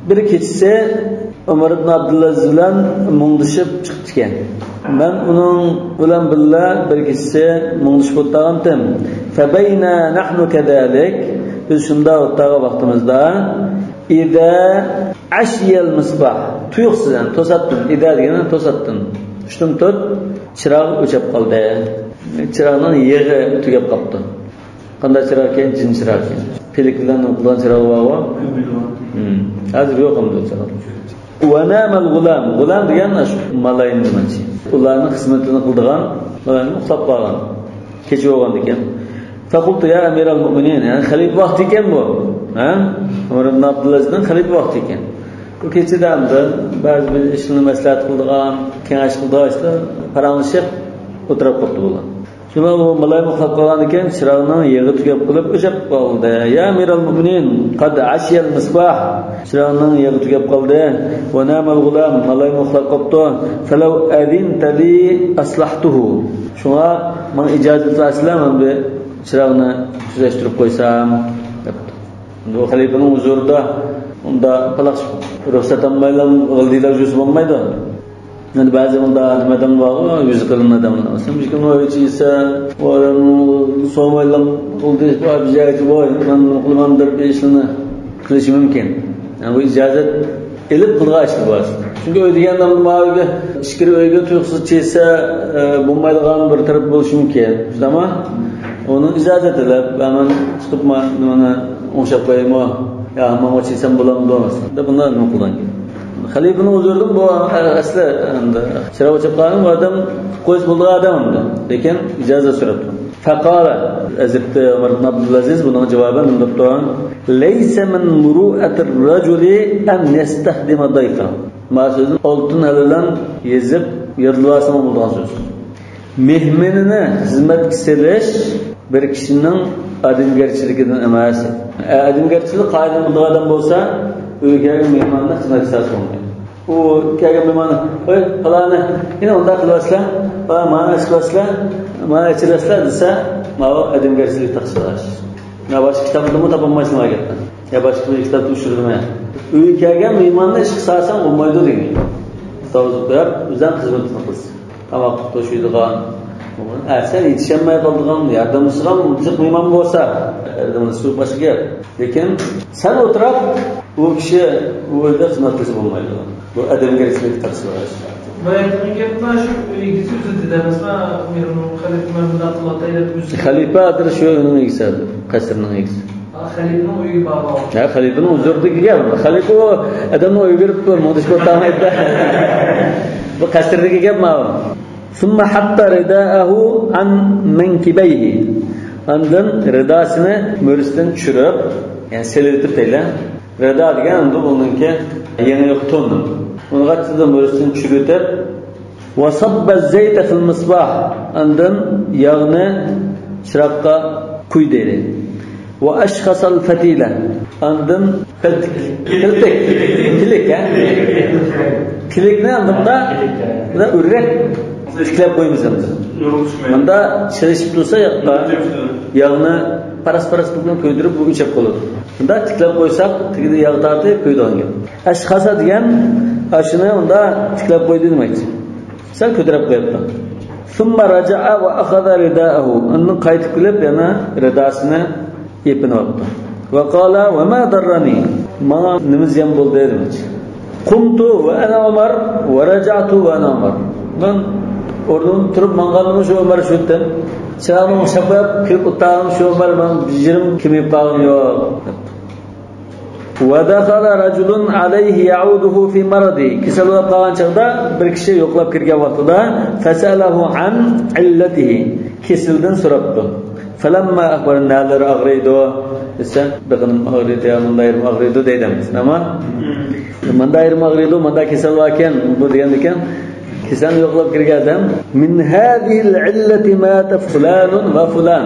بىر كېچىسى ئۆمەر ئىبن ئابدۇلئەزىز بىلەن مۇڭدىشىپ چىقىپتىكەن. مەن ئۇنىڭ بىلەن بىللە بىر كېچىسى مۇڭدىشىپ ئولتۇرغانتىم. فبينا نحن كذلك، بىز شۇنداق ئولتۇرغان ۋاقتىمىزدا، إذا عشي المصباح، تۇيۇقسىز، يەنى توساتتىن، ئىدا دېگەن توساتتىن، ئۇشتۇمتۇت چىراغ ئۆچۈپ قالدى. چىراغنىڭ يېغى تۈگەپ قاپتۇ. قانداق چىراغ ئىكەن؟ جىن چىراغ ئىكەن. پىلىك بىلەن قىلغان چىراغ بارغۇ. ھىم. ھازىر يوق ئەمدى ئۇ چىراغ. ونام الغلام. غۇلام دېگەن شۇ مالاينى دېمەكچى. ئۇلارنىڭ خىزمىتىنى قىلىدىغان مالاينى ئۇخلاپ قالغان. كېچە بولغاندىكىن. فقلت يا أمير المؤمنين، يەنى خەلىپە ۋاقتى ئىكەن بۇ. ھە؟ ئۆمەر ئىبن ئابدۇلئەزىزنىڭ خەلىپە ۋاقتى ئىكەن. بۇ كېچىدە ئەمدى بەزى بىر ئىشلارنى مەسلىھەت قىلىدىغان، كېڭەش قىلىدىغان ئىشلار، پاراڭلىشىپ ئولتۇرۇپ قاپتۇ بۇلار. شۇڭا ئۇ مالايمۇ ئۇخلاپ قالغاندىكىن، چىراغنىڭ يېغى تۈگەپ قېلىپ ئۆچۈپ قالدى. يا أمير المؤمنين، قد عشي المصباح. چىراغنىڭ يېغى تۈگەپ قالدى. ونام الغلام، مالايمۇ ئۇخلاپ قاپتۇ. فلو أذنت لي أصلحته. شۇڭا ماڭا ئىجازەت بەرسىلە، مەن بىر چىراغنى تۈزەشتۈرۈپ قويسام، دەپتۇ. بۇ خەلىپىنىڭ ھۇزۇرىدا ئۇنداق پالاق رۇخسەت ئالمايلا غىلدىيلاپ يۈرسە بولمايدۇ. يەنى بەزى ئۇنداق نېمە ئادەم بارغۇ، يۈزى قېلىن ئادەملەر. مەسىلەن، بىر كىم ئۆيگە چىقسا، ئۇ ئادەم سورىمايلا، خۇددى بار بىر جايغا، ۋاي، مەن نېمە قىلىمەن دەپ بىر ئىشلارنى قىلىشى مۇمكىن. يەنى بۇ ئىجازەت ئېلىپ قىلغان ئىشلار بار. چۈنكى ئۆي دېگەندە ماۋۇ ئۆيگە، ئىچكىرى ئۆيگە تۇيۇقسىز چىقسا، ئە، بولمايدىغان بىر تەرەپ بولۇشى مۇمكىن. شۇنداقمۇ؟ ئۇنىڭ ئىجازەت ئېلىپ، مەن چىقىپمۇ نېمىنى ئوڭشاپ قويايمۇ؟ يا ھاممامغا چىقسام بولامدۇ؟ دەپ بۇنداق نېمە قىلغان گەپ. خەلىپىنىڭ ھۇزۇرىدىن بۇ ئەسلى ئەمدى چىراغ ئۆچۈرۈپ قالغان بۇ ئادەم قويسا بولىدىغان ئادەم ئەمدى. لېكىن ئىجازەت سوراپتۇ. فقال، ھەزرىتى ئۆمەر ئىبن ئابدۇلئەزىز بۇنىڭغا جاۋابەن نېمە دەپتۇ؟ ليس من مروءة الرجل أن يستخدم ضيفه. ما سۆزىنى ئالتۇن ھەل بىلەن يېزىپ يادلىۋالسىڭىز بولىدىغان سۆز. مېھمىنىنى خىزمەتكە سېلىش بىر كىشىنىڭ ئادەمگەرچىلىكىدىن ئەمەس. ئادەمگەرچىلىك قائىدىنى بىلىدىغان ئادەم بولسا، ئۆيگە كەلگەن مېھماننى خىزمەتكە سالسا بولمايدۇ. ئۇ كەلگەن مېھمان، ۋاي، پالانى، يەنە ئۇنداق قىلىۋەتسىلە، پالان مانا ئېچىۋەتسىلە، مانا ئېچىۋەتسىلە دېسە، ماۋۇ ئادەمگەرچىلىك تەقسىرلەش. يا باشقا كىتابتىمۇ تاپالمايسىلەر گەپنى. يا باشقا بىر كىتابتا ئۇچرىدىمۇ. ئۆيگە كەلگەن مېھماننى ئىشقا سالساڭ بولمايدۇ دېگەن. توغرا قويۇپ، ئۆزۈڭ خىزمىتىنى قىلسا. تاماق توشۇيدىغان، ئە، سەن يېتىشەلمەي قالىدىغان، ياردەملىشىدىغان جىق مېھمان بولسا، ياردەملىشىش باشقا گەپ. لېكىن سەن ئولتۇراپ، ئۇ كىشى ئۇ ئۆيدە خىزمەت قىلسا بولمايدۇ. بۇ ئادەمگەرچىلىك تەقسىر. بايىقى گەپمۇ شۇ ئۆيگە ئۆزى دېدى ئەمەسمۇ، ئۇمۇرنىڭ خەلىپە مەن بۇنداق قىلىۋاتاي دەپ ئۆزى. خەلىپە ھازىر شۇ ئۆينىڭ ئىگىسى، قەسىرنىڭ ئىگىسى. ھا، خەلىپىنىڭ ئۆيىگە بارغان. ھە، خەلىپىنىڭ ھۇزۇرىدىكى گەپ. خەلىپە ئۇ ئادەمنىڭ ئۆيىگە كىرىپ مۇڭدىشىپ ئولتۇرمايدۇ. بۇ قەسىردىكى گەپ ماۋۇ. ثم حط رداءه عن منكبيه. ئاندىن رىداسىنى مۈرىسىدىن چۈشۈرۈپ، يەنى سېلىۋېتىپ دەيلى. رىدا دېگەن ئەمدى بۇنىڭكى يېڭى يوق تون. ئۇنىڭغا تېزلا مۈرىسىدىن چۈشۈرۈۋېتىپ، وصب الزيت في المصباح. ئاندىن ياغنى چىراغقا قۇيدى. وأشخص الفتيلة. ئاندىن پىلتىك. پىلتىك. پىلىك، ھە؟ پىلىكنى ئاندىن بۇنداق، بۇنداق ئۆرۈپ تىكلەپ قويىمىز ئەمدى. مۇنداق چىرىشىپ تۇرسا ياغقا، ياغنى پاراس-پاراس قىلىپ كۆيدۈرۈپ، بۇ ئۆچۈپ قالىدۇ. بۇنداق تىكلەپ قويساق، تېگىدە ياغ تارتىپ كۆيىدىغان گەپ. ئەشخەسە دېگەن ئاشۇنى ئۇنداق تىكلەپ قويدى دېمەكچى. سەل كۆتۈرۈپ قويۇپتۇ. ثم رجع وأخذ رداءه. ئاندىن قايتىپ كېلىپ، يەنە رىداسىنى يېپىنىۋاپتۇ. وقال وما ضرني. ماڭا نېمە زىيان بولدى دېمەكچى. قمت وأنا عمر ورجعت وأنا عمر. مەن ئورنۇمدىن تۇرۇپ ماڭغانمۇ شۇ ئۆمەر شۇ ئۆتتۈم. چىراغنى ئوڭشاپ قويۇپ كىرىپ ئولتۇرغانمۇ شۇ ئۆمەر، مەن بىر يېرىم كېمىيىپ قالغىنىم يوق. ودخل رجل عليه يعوده في مرضه. كېسەل بولۇپ قالغان چاغدا بىر كىشى يوقلاپ كىرگەن ۋاقتىدا، فسأله عن علته. كېسىلىدىن سوراپتۇ. فلما أخبر، نەلىرى ئاغرىيدۇ دېسە، بېقىنىم ئاغرىيدۇ، يا مۇنداق يېرىم ئاغرىيدۇ دەيدۇ ئەمەسمۇ. مۇنداق يېرىم ئاغرىيدۇ، مۇنداق كېسەل باركەن، بۇ دېگەندىكىن، كېسەلنى يوقلاپ كىرگەن ئادەم، من هذه العلة مات فلان وفلان.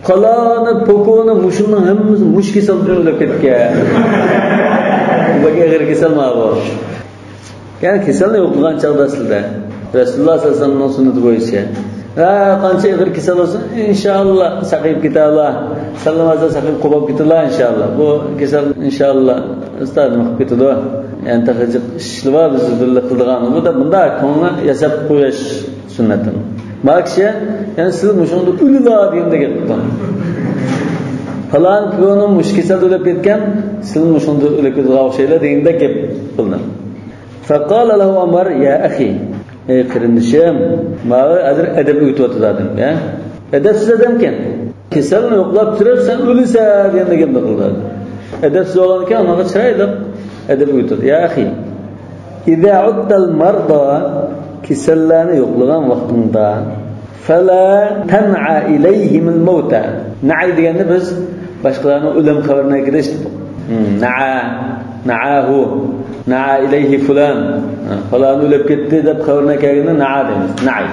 پالانى، پوكونى، مۇشۇنىڭ ھەممىسى مۇشۇ كېسەلدىن ئۆلۈپ كەتكەن. بەك ئېغىر كېسەل ماۋۇ. يەنى كېسەلنى يوقلىغان چاغدا سىلەردە رەسۇلۇللاھ سەللەللاھۇ ئەلەيھى ۋەسەللەمنىڭ سۈننىتى بويىچە، ھە، قانچە ئېغىر كېسەل بولسۇن، ئىنشائاللا ساقىيىپ كېتەرلا، سەللىم ھازىر ساقىيىپ قوپاپ كېتەرلا، ئىنشائاللا. بۇ كېسەل ئىنشائاللا ئۇستاز نېمە قىلىپ كېتىدۇ. يەنى تېخى جىق ئىشلار بار بىز بىللە قىلىدىغان. بۇ دەپ بۇنداق كۆڭلىنى ياساپ قويۇش سۈننەت. ما كىشى، يەنى سىز مۇشۇنىڭدا ئۆلىلا دېگەندەك گەپ قىلدىڭ. پالان كۆڭلۈم مۇشۇ كېسەلدە ئۆلۈپ كەتكەن، سىز مۇشۇنىڭدا ئۆلۈپ كېتىدىغان ئوخشايلا دېگەندەك گەپ قىلدىڭ. فقال له عمر يا أخي. ئەي قېرىندىشىم، ماڭا ھازىر ئەدەپ ئۆگىتىۋاتىدۇ ئادەم، يا. ئەدەپسىز ئادەمكەن. كېسەلنى يوقلاپ تۇرۇپ، سەن ئۆلىسەن دېگەندەك گەپنى قىلدى. ئەدەپسىز بولغاندىكىن، ئۇنىڭغا چىرايلىق ئەدەپ ئۆگىتىۋاتىدۇ. يا أخي، إذا عدت المرضى، كېسەللەرنى يوقلىغان ۋاقتىڭدا، فلا تنع إليهم الموتى. نەئ دېگەننى بىز باشقىلارنىڭ ئۆلۈم خەۋىرىنى ئەكېلىش دېدۇق. نەئ، نەئەھۇ، نەئە ئىلەيھى فۇلان. پالان ئۆلۈپ كەتتى دەپ خەۋىرىنى ئەكەلگەندە نەئە دەيمىز. نەئ.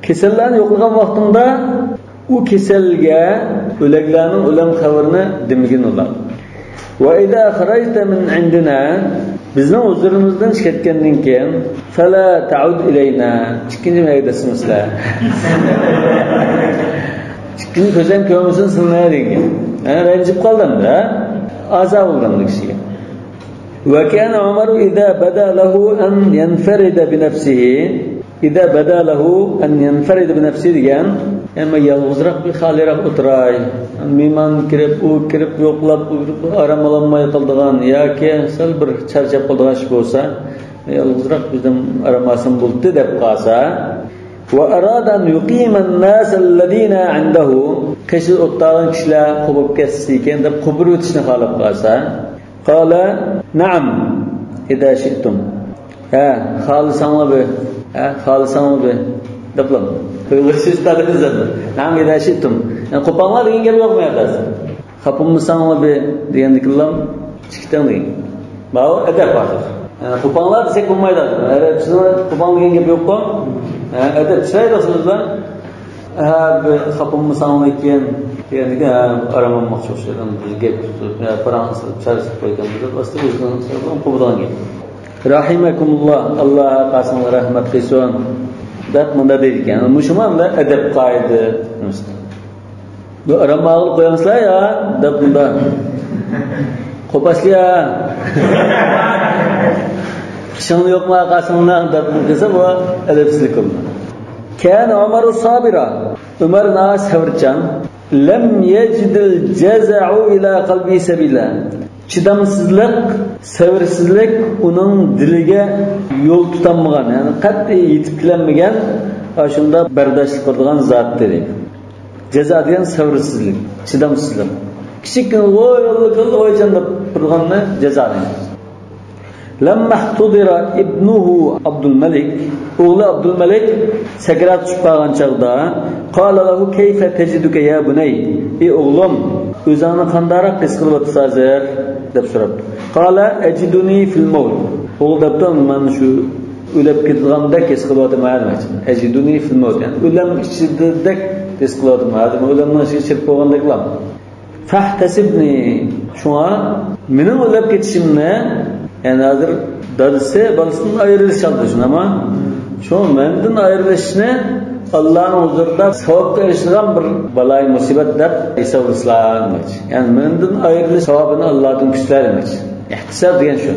كېسەللەرنى يوقلىغان ۋاقتىڭدا ئۇ كېسەلگە ئۆلەكلەرنىڭ ئۆلۈم خەۋىرىنى دېمىگىن ئۇلار. وإذا خرجت من عندنا، بىزنىڭ ھۇزۇرىمىزدىن چىقىپ كەتكەندىن كېيىن، فلا تعد إلينا، ئىككىنچى مەرگە دەسسىمىسىلەر. ئىككىنچى كۆزۈم كۆرمىسۇن سىلىنى دېگەن. ھە، رەنجىپ قالدىم دە. ئازا بولدۇم بۇ كىشىگە. وكان عمر إذا بدا له أن ينفرد بنفسه، إذا بدا له أن ينفرد بنفسه دېگەن، يەنى يالغۇزراق بىر خالىيراق ئولتۇراي. مېھمان كىرىپ، ئۇ كىرىپ، يوقلاپ، ئۇ كىرىپ، ئارام ئالالماي قالىدىغان ياكى سەل بىر چارچاپ قالىدىغان ئىش بولسا، يالغۇزراق بىزدىن ئارام ئالسام بولدى دەپ قالسا، وأراد أن يقيم الناس الذين عنده، قېشىدا ئولتۇرغان كىشىلەر قوپۇپ كەتسىكەن دەپ قوپۇرۇۋېتىشنى خالاپ قالسا، قال نعم إذا شئتم. ھە، خالىساڭلار بىر، ھە، خالىساڭلار بىر دەپلا. ئۇيغۇرچە ئىپادىمىز نعم إذا شئتم. يەنى قوپاڭلار دېگەن گەپ يوق بۇ يەردە. خاپىمىساڭلار بىر دېگەندىكىنلا چىقىتىڭ دېگەن. ماۋۇ ئەدەپ ھازىر. يەنى قوپاڭلار دېسەك بولمايدۇ ھازىر. ئەرەبچىدە قوپاڭ دېگەن گەپ يوققۇ. ھە، ئەدەپ، چىرايلىق سۆزلەر. ھە، بىر خاپىمىساڭلىكىن دېگەندىكىن، ھە، ئارام ئالماقچى ئوخشايدۇ. بىز گەپ تۇتۇپ، يا پاراڭ سېلىپ، چارچىتىپ قويغان بولسا، ئەسلى ئۆزىنىڭ قوپىدىغان گەپ. رەھىمەكۇمۇللا، ئاللا قاسىڭلارغا رەھمەت قىلسۇن دەپ مۇنداق دەيدىكەن. مۇشۇمۇ ئەمدى ئەدەپ قائىدە. بۇ ئارام ئالغىلى قويامسىلەر يا دەپ مۇنداق. قوپاسلىيا. ئىشىڭ يوقما قاسىڭدا دەپ دېسە بۇ ئەدەپسىزلىك بولىدۇ. كان عمر صابرا. ئۆمەر ناھايىتى سەۋرچان. لم يجد الجزع إلى قلبه سبيلا. چىدامسىزلىق، سەۋرسىزلىك ئۇنىڭ دىلىگە يول تۇتالمىغان، يەنى قەتئىي يېتىپ كېلەلمىگەن، ئاشۇنداق بەرداشلىق قىلىدىغان زات دېدى. جەزا دېگەن سەۋرسىزلىك، چىدامسىزلىق. كىچىككىنە ۋوي ئاللا كاللا ۋايجان دەپ تۇرغاننى جەزا دەيمىز. لما احتضر ابنه عبد الملك، ئوغلى ئابدۇلمەلىك سەكرات چۈشۈپ قالغان چاغدا، قال له كيف تجدك يا بني؟ ئى ئوغلۇم، ئۆزۈڭنى قانداقراق ھېس قىلىۋاتىسەن ھازىر؟ دەپ سوراپتۇ. قال أجدني في الموت. ئوغلى دەپتۇ، مەن شۇ ئۆلۈپ كېتىدىغاندەك ھېس قىلىۋاتىمەن دېمەكچى. أجدني في الموت، يەنى ئۆلۈم ئىچىدىدەك ھېس قىلىۋاتىمەن. ھازىر ئۆلۈمنىڭ ئىچىگە چىرىپ بولغاندەكلا. فاحتسبني، شۇڭا مېنىڭ ئۆلۈپ كېتىشىمنى، يەنى ھازىر دادىسى بالىسىدىن ئايرىلىشالدى، شۇنداقمۇ؟ شۇڭا مەندىن ئايرىلىشنى ئاللانىڭ ھۇزۇرىدا ساۋابقا ئېرىشىدىغان بىر بالايىمۇسىبەت دەپ ھېسابلىسىلا دېمەكچى. يەنى مەندىن ئايرىلىش ساۋابىنى ئاللادىن كۈتسىلە دېمەكچى. ئېھتىساب دېگەن شۇ.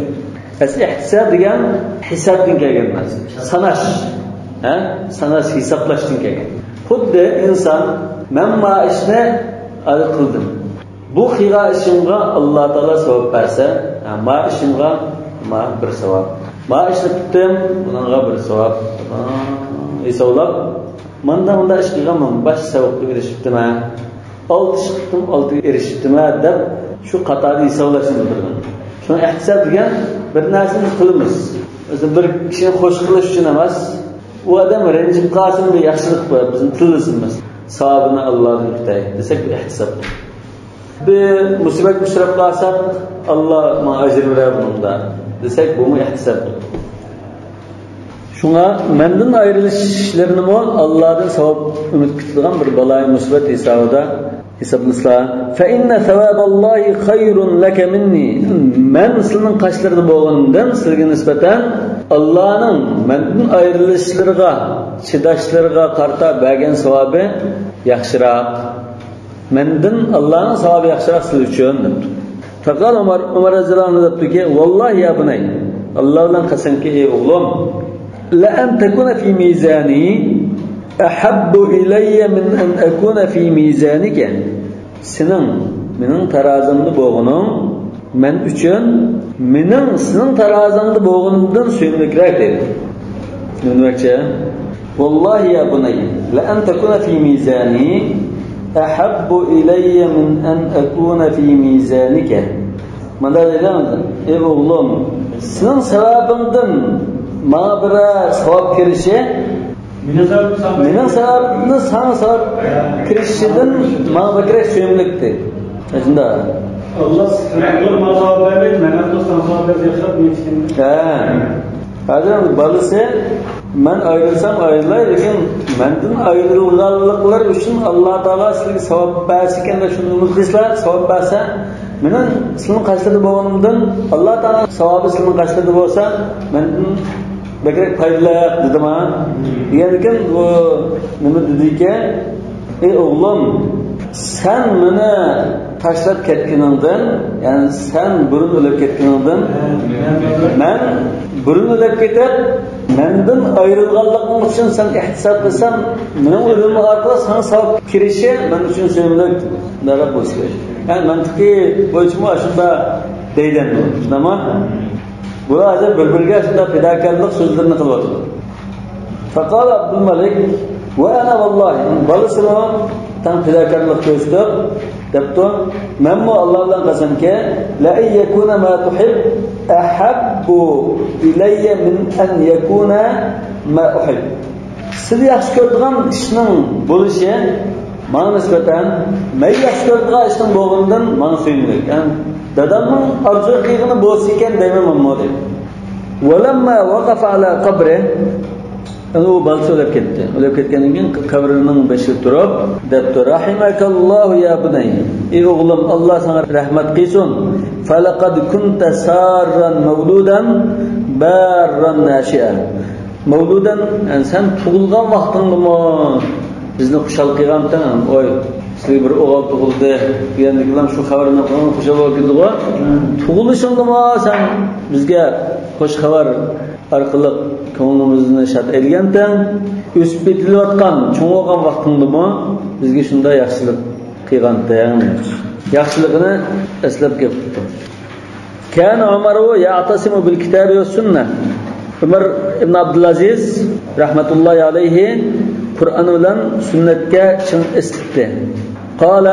ئەسلى ئېھتىساب دېگەن ھېسابتىن كەلگەن نەرسە. ساناش. ھە؟ ساناش، ھېسابلاشتىن كەلگەن. خۇددى ئىنسان، مەن ما ئىشنى ھازىر قىلدىم. بۇ قىلغان ئىشىمغا ئاللا تائالا ساۋاب بەرسە، ھە، ما ئىشىمغا ما بىر ساۋاب. ما ئىشنى قىلدىم، بۇنىڭغا بىر ساۋاب. ھېسابلاپ، ماندا مۇنداق ئىش قىلغانمەن، باشقا ساۋابقا ئېرىشىپتىمەن. ئالتە ئىش قىلدىم، ئالتىگە ئېرىشىپتىمەن دەپ، شۇ قاتاردا ھېسابلاشنى بىلدۈرگەن. شۇڭا ئېھتىساب دېگەن بىر نەرسىنى قىلىمىز. مەسىلەن، بىر كىشىنى خوش قىلىش ئۈچۈن ئەمەس، ئۇ ئادەم رەنجىپ قالسۇن، بىر ياخشىلىق بار، بىزنى تىللىسۇن، مەسىلەن، ساۋابىنى ئاللادىن كۈتەي دېسەك، بۇ ئېھتىساب. بىر مۇسىبەتكە ئۇچراپ قالساق، ئاللا ماڭا ئەجىر بېرەر بۇنىڭدا دېسەك، بۇمۇ ئېھتىساب. شۇڭا مەندىن ئايرىلىشلىرىنىمۇ ئاللادىن ساۋاب ئۈمىد كۈتىدىغان بىر بالايىمۇسىبەت ھېسابىدا ھېسابلىسىلا. فإن ثواب الله خير لك مني. مەن سىلىنىڭ قاشلىرىدا بولغىنىمدىن سىلىگە نىسبەتەن ئاللانىڭ مەندىن ئايرىلىشلىرىغا، چىداشلىرىغا قارىتا بەرگەن ساۋابى ياخشىراق. مەندىن ئاللانىڭ ساۋابى ياخشىراق سىز ئۈچۈن، دەپتۇ. فقال عمر، ئۆمەر رەزىياللاھۇ ئەنھۇ دەپتۇكى، والله يا بني، ئاللا بىلەن قەسەمكى، ئەي ئوغلۇم، لأن تكون في ميزاني أحب إلي من أن أكون في ميزانك. سېنىڭ مېنىڭ تارازىمدا بولغىنىڭ مەن ئۈچۈن مېنىڭ سېنىڭ تارازىڭدا بولغىنىمدىن سۆيۈملۈكرەك، دېدى. نېمە دېمەكچى؟ والله يا بني لأن تكون في ميزاني أحب إلي من أن أكون في ميزانك. مۇنداق دەيدۇ، ئەي ئوغلۇم، سېنىڭ سەۋەبىڭدىن ماڭا بىرەر ساۋاب كىرىشى، مېنىڭ سەۋەبىمدىن ساڭا ساۋاب كىرىشىدىن ماڭا بەكرەك سۆيۈملۈكتى. شۇنداق. ئاللا ساڭا ساۋاب بەرمەيدۇ، مەن ساڭا ساۋاب بەرسە ياخشىراق دېمەكچىكەن. ھە. ھازىر ئەمدى بالىسى، مەن ئايرىلسام ئايرىلاي، لېكىن مەندىن ئايرىلغانلىقلىرى ئۈچۈن ئاللا تائالا سىلەرگە ساۋاب بەرسىكەن دەپ شۇنى ئۈمىد قىلىسىلەر، ساۋاب بەرسە، مېنىڭ سىلىنىڭ قاشلىرىدا بولغىنىمدىن ئاللا تائالانىڭ ساۋابى سىلىنىڭ قاشلىرىدا بولسا، مەندىن بەكرەك پايدىلىق، دېدىما؟ دېگەندىكىن، بۇ نېمە دېدىكى، ئەي ئوغلۇم، سەن مېنى تاشلاپ كەتكىنىڭدىن، يەنى سەن بۇرۇن ئۆلۈپ كەتكىنىڭدىن، مەن بۇرۇن ئۆلۈپ كېتىپ، مەندىن ئايرىلغانلىقىڭ ئۈچۈن سەن ئېھتىساب قىلساڭ، مېنىڭ ئۆلۈمۈم ئارقىلىق ساڭا ساۋاب كىرىشى مەن ئۈچۈن سۆيۈملۈك، شۇنداقراق بولسا كېرەك. يەنى مەنتىقى بويىچىمۇ ئاشۇنداق دەيدۇ، شۇنداقمۇ؟ بۇلار ھازىر بىر-بىرىگە شۇنداق پىداكارلىق سۆزلىرىنى قىلىۋاتىدۇ. فقال عبدالملك، وأنا والله، بالىسىمۇ تەڭ پىداكارلىق كۆرسىتىپ دەپتۇ، مەنمۇ ئاللا بىلەن قەسەمكى، لأن يكون ما تحب أحب إلي من أن يكون ما أحب. سىز ياخشى كۆرىدىغان ئىشنىڭ بولۇشى ماڭا نىسبەتەن، مەن ياخشى كۆرىدىغان ئىشنىڭ بولغىنىدىن ماڭا سۆيۈملۈك. يەنى دادامنىڭ ئارزۇ قىلغىنى بولسا ئىكەن دەيمەن مەنمۇ، دەيدۇ. ولما وقف على قبره، ئەنە ئۇ بالىسى ئۆلۈپ كەتتى. ئۆلۈپ كەتكەندىن كېيىن قەبرىنىڭ بېشىدا تۇرۇپ دەپتۇ، رحمك الله يا بني، ئى ئوغلۇم، ئاللا ساڭا رەھمەت قىلسۇن. فلقد كنت سارا مولودا بارا ناشئا. مولودان، يەنى سەن تۇغۇلغان ۋاقتىڭدىمۇ بىزنى خۇشال قىلغانتىڭ، ئوي، سىزگە بىر ئوغۇل تۇغۇلدى دېگەندىكىن شۇ خەۋەرنى خۇشال بولۇپ كېتىدىغۇ. تۇغۇلۇشۇڭدىمۇ سەن بىزگە خوش خەۋەر ئارقىلىق كۆڭلىمىزنى شاد ئەيلىگەنتىڭ، ئۆسۈپ يېتىلىۋاتقان، چوڭ بولغان ۋاقتىڭدىمۇ بىزگە شۇنداق ياخشىلىق قىلغانتىڭ. ياخشىلىقىنى ئەسلەپ گەپ قىپتۇ. كان عمر يعتصم بالكتاب والسنة. ئۆمەر ئىبن ئابدۇلئەزىز رەھمەتۇللاھى ئەلەيھى قۇرئان بىلەن سۈننەتكە چىڭ ئېسىلىپتى. قال،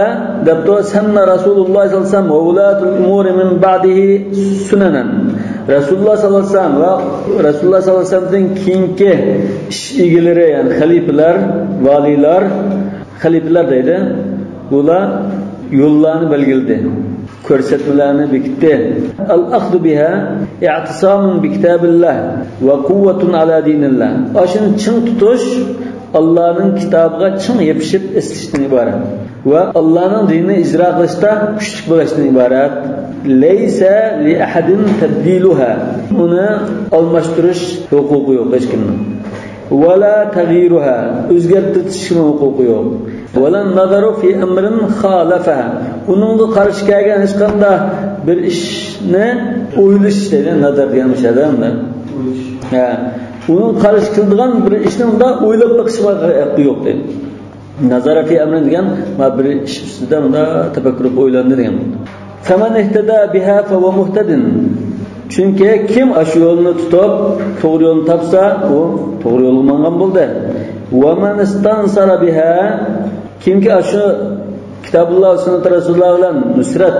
دەپتۇ، سن رسول الله صلى الله عليه وسلم وولاة الأمور من بعده سننا. رەسۇلۇللاھ سەللەللاھۇ ئەلەيھى ۋەسەللەم ۋە رەسۇلۇللاھ سەللەللاھۇ ئەلەيھى ۋەسەللەمدىن كېيىنكى ئىش ئىگىلىرى، يەنى خەلىپىلەر، ۋالىيلار، خەلىپىلەر دەيدۇ. بۇلار يوللارنى بەلگىلىدى. كۆرسەتمىلەرنى بېكىتتى. الأخذ بها اعتصام بكتاب الله وقوة على دين الله. ئاشۇنى چىڭ تۇتۇش ئاللانىڭ كىتابىغا چىڭ يېپىشىپ ئېسىلىشتىن ئىبارەت ۋە ئاللانىڭ دىنىنى ئىجرا قىلىشتا كۈچلۈك بولۇشتىن ئىبارەت. ليس لأحد تبديلها. ئۇنى ئالماشتۇرۇش ھوقۇقى يوق ھېچكىمنىڭ. ولا تغييرها، ئۆزگەرتىشكىمۇ ھوقۇقى يوق. ولا النظر في أمر خالفها، ئۇنىڭغا قارشى كەلگەن ھېچقانداق بىر ئىشنى ئويلىشىش دەيدۇ، نەزەر دېگەن مۇشۇ يەردە ئەمدى. ھە، ئۇنىڭغا قارشى كېلىدىغان بىر ئىشنى ئۇنداق ئويلاپ بېقىشقا ھەققى يوق دەيدۇ. نظر في أمر دېگەن، ما بىر ئىش ئۈستىدە مۇنداق تەپەككۇر قىلىپ ئويلاندى دېگەن. فمن اهتدى بها فهو مهتد. چۈنكى كىم ئاشۇ يولنى تۇتۇپ، توغرا يولنى تاپسا، ئۇ توغرا يولغا ماڭغان بولدى. ومن استنصر بها، كىمكى ئاشۇ كىتابۇللا ۋە سۈننەت رەسۇلۇللا بىلەن نۇسرەت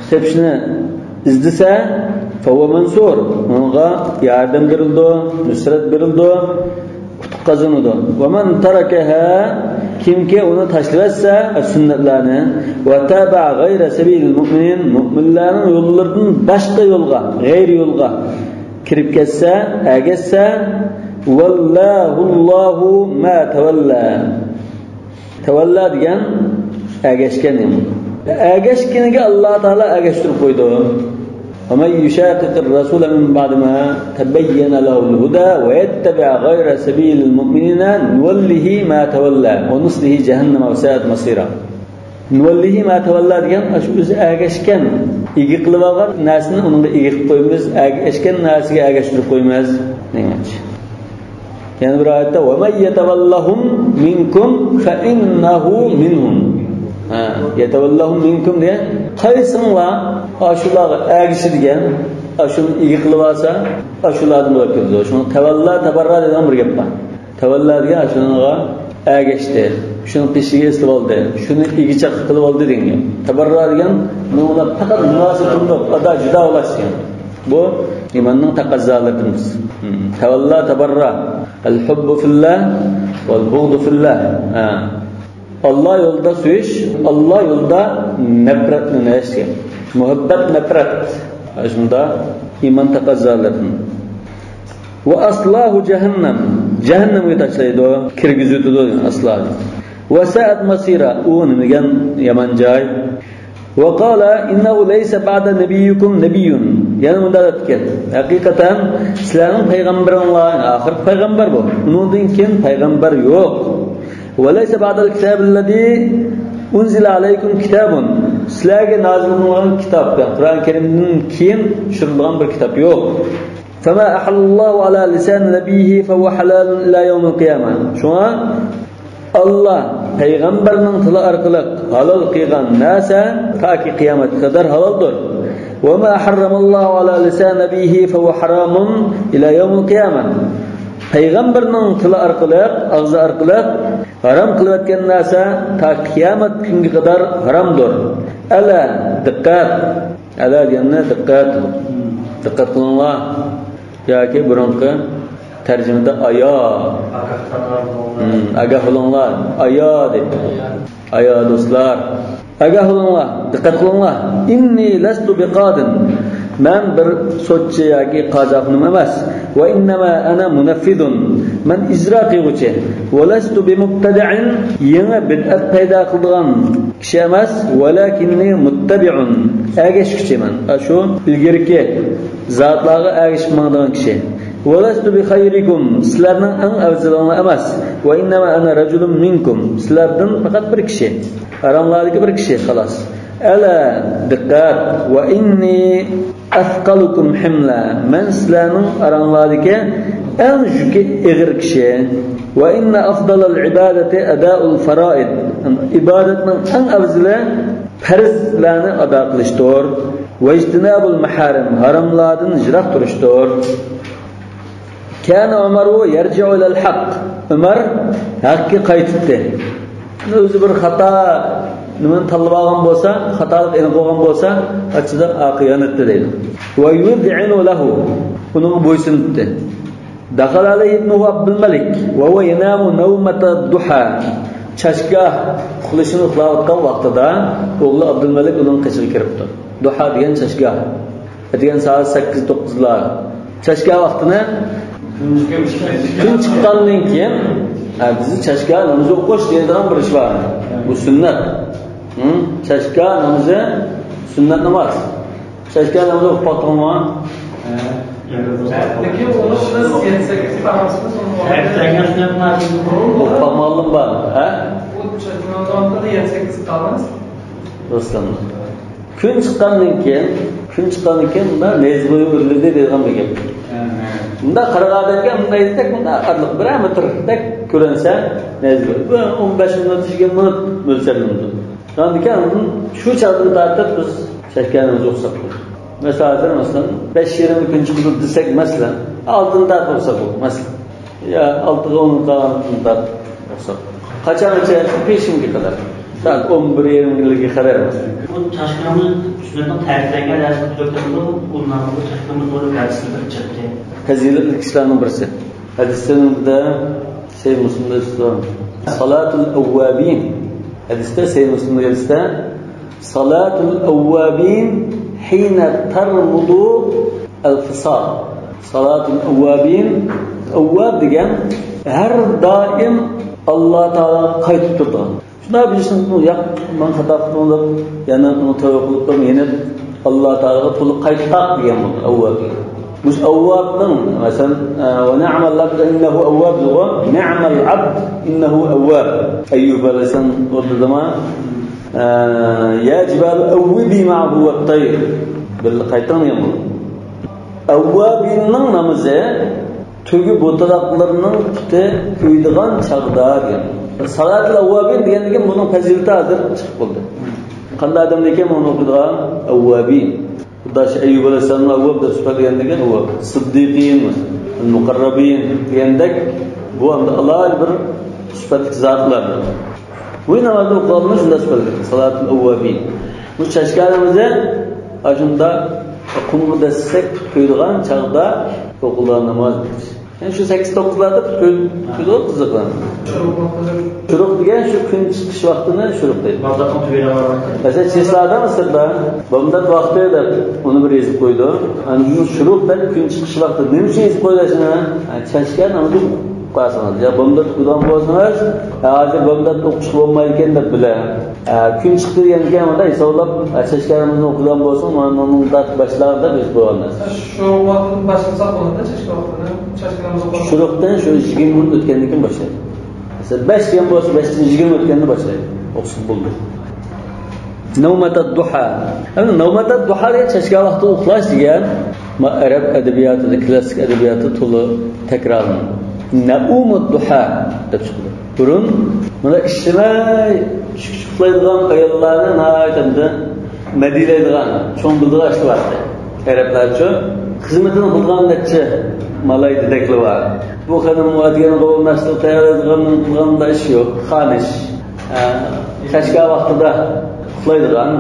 تېپىشنى ئىزدىسە، فهو منصور، ئۇنىڭغا ياردەم بېرىلىدۇ، نۇسرەت بېرىلىدۇ. قازىنىدۇ. ومن تركها، كىمكى ئۇنى تاشلىۋەتسە، سۈننەتلەرنى، واتبع غير سبيل المؤمنين، مۆمىنلەرنىڭ يوللىرىدىن باشقا يولغا، غەيرىي يولغا كىرىپ كەتسە، ئەگەشسە، ولاه الله ما تولى. تولى دېگەن ئەگەشكەن دېگەن. ئەگەشكىنىگە ئاللا تائالا ئەگەشتۈرۈپ قويىدۇ. ومن يشاقق الرسول من بعد ما تبين له الهدى ويتبع غير سبيل المؤمنين نوله ما تولى ونصله جهنم وساءت مصيرا. نوله ما تولى دېگەن ئاشۇ ئۆزى ئەگەشكەن، ئىگە قىلىپ ئالغان نەرسىنى ئۇنىڭغا ئىگە قىلىپ قويىمىز، ئەگەشكەن نەرسىگە ئەگەشتۈرۈپ قويىمىز دېگەن. يەنە بىر ئايەتتە، ومن يتولهم منكم فإنه منهم. ھە، يتولهم منكم دېگەن، قايسىڭلار ئاشۇلارغا ئەگىشىدىكەن، ئاشۇنى ئىگە قىلىپ ئالسا، ئاشۇلاردىن بولۇپ كېتىدۇ. شۇڭا تەۋەللا، تەبەررا دېگەن بىر گەپ بار. تەۋەللا دېگەن ئاشۇنىڭغا ئەگەشتى، شۇنىڭ پېشىگە ئېسىلىپ ئالدى، شۇنى ئىگىچاقلىق قىلىپ ئالدى دېگەن گەپ. تەبەررا دېگەن، بۇنىڭ بىلەن پەقەت مۇناسىۋىتىمۇ يوق، ئادا جۇدا بولۇش دېگەن. بۇ ئىماننىڭ تەقەززالىرىدىن. تەۋەللا، تەبەررا. الحب في الله والبغض في الله. ھە. ئاللا يولىدا سۆيۈش، ئاللا يولىدا نەپرەتلىنىش دېگەن. مۇھەببەت، نەپرەت. شۇنداق ئىمان تەقەززالىرىدىن. وأصلاه جهنم. جەھەننەمگە تاشلايدۇ، كىرگۈزۈۋېتىدۇ دېگەن ئەسلى. وساءت مصيرا. ئۇ نېمە دېگەن يامان جاي. وقال إنه ليس بعد نبيكم نبي. يەنە مۇنداق دەپتىكەن، ھەقىقەتەن سىلەرنىڭ پەيغەمبىرىڭلار، ئاخىرقى پەيغەمبەر بۇ. ئۇنىڭدىن كېيىن پەيغەمبەر يوق. وليس بعد الكتاب الذي أنزل عليكم كتاب. سىلەرگە نازىل قىلىنغان كىتاب، يەنى قۇرئان كەرىمدىن كېيىن چۈشۈرۈلگەن بىر كىتاب يوق. فما أحل الله على لسان نبيه فهو حلال إلى يوم القيامة. شۇڭا ئاللا پەيغەمبەرنىڭ تىلى ئارقىلىق ھالال قىلغان نەرسە تاكى قىيامەتكە قەدەر ھالالدۇر. وما حرم الله على لسان نبيه فهو حرام إلى يوم القيامة. پەيغەمبەرنىڭ تىلى ئارقىلىق، ئاغزى ئارقىلىق ھارام قىلىۋەتكەن نەرسە تا قىيامەت كۈنگە قەدەر ھارامدۇر. ئەلا، دىققەت! ئەلا دېگەننى دىققەت، دىققەت قىلىڭلار. ياكى بۇرۇنقى تەرجىمىدە ئايا. ھىم، ئاگاھ بولۇڭلار. ئايا دەيدۇ. ئايا دوستلار. ئاگاھ بولۇڭلار، دىققەت قىلىڭلار. إني لست بقاض. مەن بىر سوتچى ياكى قازى ئاخۇنۇم ئەمەس. وإنما أنا منفذ. مەن ئىجرا قىلغۇچى. ولست بمبتدع. يېڭى بىدئەت پەيدا قىلىدىغان كىشى ئەمەس، ولكني متبع، ئەگەشكۈچى مەن. ئاشۇ ئىلگىرىكى زاتلارغا ئەگىشىپ ماڭىدىغان كىشى. ولست بخيركم، سىلەرنىڭ ئەڭ ئەۋزىلىڭلار ئەمەس. وإنما أنا رجل منكم، سىلەردىن پەقەت بىر كىشى. ئاراڭلاردىكى بىر كىشى، خالاس. ئەلا، دىققەت، وإني أثقلكم حملا، مەن سىلەرنىڭ ئاراڭلاردىكى ئەڭ يۈكى ئېغىر كىشى. وإن أفضل العبادة أداء الفرائض، ئىبادەتنىڭ ئەڭ ئەۋزىلى پەرزلەرنى ئادا قىلىشتۇر. واجتناب المحارم، ھاراملاردىن يىراق تۇرۇشتۇر. كان عمر يرجع إلى الحق، ئۆمەر ھەققە قايتىتتى. ئۆزى بىر خاتا نېمىنى تاللىۋالغان بولسا، خاتالىق ئېنىق بولغان بولسا، ئاچچىدا ئارقىغا ياناتتى دەيدۇ. ويذعن له، ئۇنىڭغا بويسۇنۇپتى. دخل عليه ابنه عبد الملك وهو ينام نومة الضحى، چاشكا ئۇخلىشىنى ئۇخلاۋاتقان ۋاقتىدا ئوغلى ئابدۇلمەلىك ئۇنىڭ قېشىغا كىرىپتۇ. دۇھا دېگەن چاشكا. ئەتىگەن سائەت سەككىز توققۇزلار. چاشكا ۋاقتىنى كۈن چىققاندىن كېيىن، ھە، بىزدە چاشكا نامىزى ئوقۇش دەيدىغان بىر ئىش بار. بۇ سۈننەت. ھە؟ چاشكا نامىزى سۈننەت ناماز. چاشكا نامىزى ئوقۇپ باقتىڭمۇ؟ لېكىن ئۇنى بىز يەتتە سەككىز تاڭىسىمىز ئوقۇپ باقمىغانلىقىم بار. ھە؟ يەتتە سەككىز تاڭىس. رۇسلان. كۈن چىققاندىن كېيىن، كۈن چىققاندىن كېيىن مۇنداق نەيزە بويى ئۆرلىدى دەيدىغان بىر گەپ. ھە، ھە. مۇنداق قارىغان ئادەمگە مۇنداق دېسەك، مۇنداق ئارىلىق بىرەر مېتىردەك كۆرۈنسە، نەيزە بويى. بۇ ئون بەش مىنۇت، يىگىرمە مىنۇت مۆلچەرلىنىدۇ. شۇنىڭدىن كېيىن ئۇنىڭ شۇ چاغدىن تارتىپ بىز چاشكا نامىزى ئوقۇساق بولىدۇ. مەسىلەن، ھازىر، مەسىلەن، بەش يېرىمدە كۈن چىقىدۇ دېسەك، مەسىلەن، ئالتىدىن تارتىپ ئوقۇساق بولىدۇ، مەسىلەن. يا ئالتىغا ئون قالغاندىن تارتىپ ئوقۇساق. قاچانغىچە؟ پېشىنگە قەدەر. سائەت ئون بىر يېرىمگىلىككە قەدەر. بۇ چاشكىنىڭ سۈننەتنىڭ تەكىتلەنگەن دەرسىنى كۆتۈرۈپ، ئۇ نامىزى چاشكىنىڭ بىر دەرسىنى بىر چەككە. پەزىلەتلىك ئىشلارنىڭ بىرسى. ھەدىستە نېمىدە؟ سەھىھ مۇسلىمدا ئىسلام. صلاة الأوابين. ھەدىستە، سەھىھ مۇسلىمدا ھەدىستە، صلاة الأوابين حين ترمض الفصال. صلاة الأوابين، ئەۋۋاب دېگەن ھەر دائىم ئاللا تائالاغا قايتىپ تۇرىدىغان. شۇنداق بىلىشىڭىز، ياق، مەن خاتا قىلدىم دەپ، يەنە ئۇنى تەۋبە قىلىپ، يەنە ئاللا تائالاغا تولا قايتماق دېگەن بولىدۇ، ئەۋۋاب دېگەن. مۇشۇ ئەۋۋابنىڭ، مەسىلەن، ونعم العبد إنه أواب دېدىغۇ، نعم العبد إنه أواب. ئەييۇب ئەلەيھىسسالام ئويلىدىما، يا جبال أوبي معه والطير، بىللە قايتىڭ دېگەن بولىدۇ. ئەۋۋابىننىڭ نامىزى تۆگە بوتىلاقلىرىنىڭ پۇتى كۆيىدىغان چاغدا دېگەن. سالاتۇل ئەۋۋابىن دېگەندىن كېيىن بۇنىڭ پەزىلىتى ھازىر چىقىپ بولدى. قانداق ئادەمدىكىن بۇنى ئوقۇيدىغان؟ ئەۋۋابىن. خۇددى شۇ ئەييۇب ئەلەيھىسسالامنى ئەۋۋاب دەپ سۈپەتلىگەندىكىن، ئەۋۋاب. سىددىقىن، مۇقەررەبىن دېگەندەك، بۇ ئەمدى ئالاھىدە بىر سۈپەتلىك زاتلار. بۇ نامازنى ئوقۇغانلار شۇنداق سۈپەتلىك. سالاتۇل ئەۋۋابىن. بۇ چاشكا نامىزى ئاشۇنداق قۇمغا دەسسەك پۇت قويىدىغان چاغدا ئوقۇلىدىغان ناماز. يەنى شۇ سەككىز توققۇزلاردا پۇت قويىدۇ قىزىقلار. شۇرۇق دېگەن شۇ كۈن چىقىش ۋاقتىنى شۇرۇق دەيدۇ. مەسىلەن، چېسلادا مىسىردا بامدات ۋاقتى دەپ ئۇنى بىر يېزىپ قويىدۇ. ئاندىن شۇرۇق دەپ كۈن چىقىش ۋاقتى. نېمە ئۈچۈن يېزىپ قويىدۇ شۇنى؟ چاشكا نامىزى قىلسىڭىز، يا بامدات ئوقۇيدىغان بولسىڭىز، ھازىر بامدات ئوقۇشقا بولمايدىكەن دەپ بىلە. ئە، كۈن چىقتى دېگەندىكىن، مۇنداق ھېسابلاپ، ئە، چاشكا نامىزىنى ئوقۇيدىغان بولسىڭىز، مانا مۇنداق باشلاڭ دەپ يېزىپ قويغان نەرسە. شۇ ۋاقىتتىن باشلىساق بولىدۇ، چاشكا ۋاقتىنى، چاشكا نامىزى ئوقۇيدۇ. شۇرۇقتىن شۇ يىگىرمە مىنۇت ئۆتكەندىن كېيىن باشلايدۇ. مەسىلەن، بەش دېگەن بولسا، بەشتىن يىگىرمە ئۆتكەندە باشلايدۇ. ئوقۇسا بولىدۇ. نومەتەد دۇھا. ئەمدى نومەتەد دۇھا دېگەن چاشكا ۋاقتىدا ئۇخلاش دېگەن، ما، ئەرەب ئەدەبىياتىدا، كلاسسىك ئەدەبىياتتا تولا تەكرارلىنىدۇ. نەئۇمۇد دۇھا دەپ چىقىدۇ. بۇرۇن مانا ئىشلىمەي چۈشكىچە ئۇخلايدىغان ئاياللارنى ناھايىتى مەدھىيلەيدىغان، چوڭ بىلىدىغان ئىشلار بار ئىدى. ئەرەبلەرچۇ خىزمىتىنى قىلىدىغان نەچچە مالاي دېدەكلىرى بار. بۇ خېنىم ئەتىگەن قوبۇل مەشرەپ تەييارلايدىغان، قىلىدىغان ئىش يوق. خانىش. ئە، چاشكا ۋاقتىدا ئۇخلايدىغان،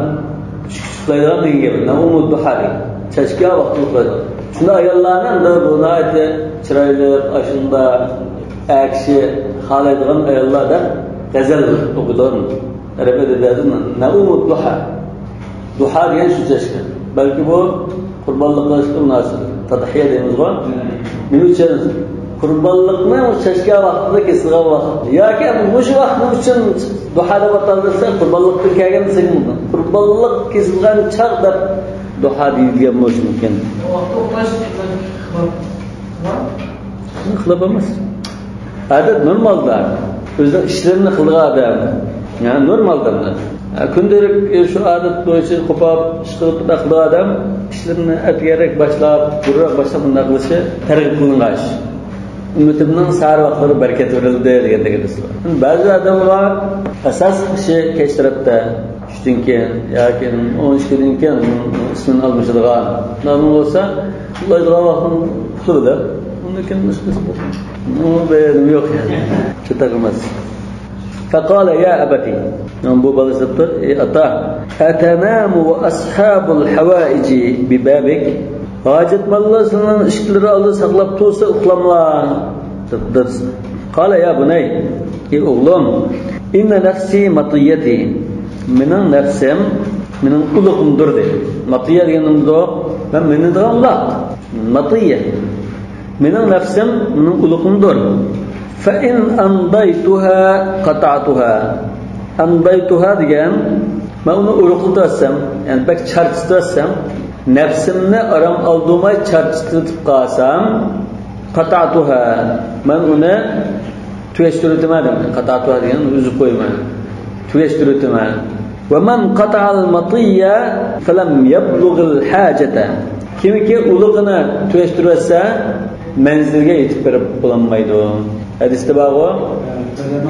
چۈشكىچە ئۇخلايدىغان دېگەن گەپ. نەئۇمۇد دۇھا دېگەن. چاشكا ۋاقتىدا ئۇخلايدىغان. شۇنداق ئاياللارنى ئەمدى بۇ ناھايىتى چىرايلىق، ئاشۇنداق ئەر كىشى خالايدىغان ئاياللار دەپ غەزەل ئوقۇيدىغان. ئەرەب ئەدەبىياتىدا نەئۇمۇد دۇھا. دۇھا دېگەن شۇ چاشكا. بەلكى بۇ قۇربانلىق قىلىشقا مۇناسىپ. تەدھىيە دەيمىزغۇ. نېمە ئۈچۈن؟ قۇربانلىقنى ئۇ چاشكا ۋاقتىدا كېسىدىغان ۋاقىت. ياكى مۇشۇ ۋاقىت نېمە ئۈچۈن دۇھا دەپ ئاتالدى دېسە، قۇربانلىقتىن كەلگەن دېسەك بولىدۇ. قۇربانلىق كېسىلگەن چاغ دەپ دۇھا دېيىلگەن بولۇشى مۇمكىن. ۋاقىتتا ئۇخلاش خىلاپ ئەمەس. ئادەت نورمالدا ئۆزىنىڭ ئىشلىرىنى قىلىدىغان ئادەم، يەنى نورمالدا، كۈندىلىك شۇ ئادەت بويىچە قوپاپ ئىش قىلىپ قىلىدىغان ئادەم ئىشلىرىنى ئەتىگەنرەك باشلاپ، بۇرۇنراق باشلاپ، بۇنداق قىلىشى تەرغىب قىلىنغان ئىش. ئۈممىتىمنىڭ سەھەر ۋاقىتلىرى بەرىكەتلەندۈرۈلدى دېگەندەك ھەدىس بار. بەزى ئادەملەر ئاساسلىق ئىشى كەچ تەرەپتە، چۈشتىن كېيىن ياكى ئون ئىككىدىن كېيىن ئىسمىنى ئالمىشىدىغان. نېمە بولسا، ئۇخلايدىغان ۋاقتىنى ئۇخلىۋېلىپ، ئۇندىن كېيىن ئىشلىسا بولىدۇ. ئۇ بىر نېمە يوق يەنى. چاتاق ئەمەس. فقال يا أبت. بۇ بالىسى دەپتۇ، ئى ئاتا، أتنام وأصحاب الحوائج ببابك؟ ھاجەتمەنلەر سېنىڭ ئىشىكلىرى ئالدىدا ساقلاپ تۇرسا ئۇخلاملا، دەپتۇ دادىسى. قال يا بني، ئى ئوغلۇم، إن نفسي مطيتي. مېنىڭ نەپسىم مېنىڭ ئۇلىقىمدۇر، دېدى. ماتىيە دېگەن نېمىدۇ؟ مەن مىنىدىغان ئۇلاق. ماتىيە. مېنىڭ نەپسىم مېنىڭ ئۇلىقىمدۇر. فإن أمضيتها قطعتها. أمضيتها دېگەن، مەن ئۇنى ئورۇقلىتىۋەتسەم، يەنى بەك چارچىتىۋەتسەم، نەپسىمنى ئارام ئالدۇرماي چارچىتىۋېتىپ قالسام، قطعتها، مەن ئۇنى تۈگەشتۈرۈۋېتىمەن دېدى. قطعتها دېگەن ئۈزۈپ قويىمەن، تۈگەشتۈرۈۋېتىمەن. ومن قطع المطي فلم يبلغ الحاجة. كىمكى ئۇلىقىنى تۈگەشتۈرۈۋەتسە، مەنزىلگە يېتىپ بېرىپ بولالمايدۇ. ھەدىستە بارغۇ،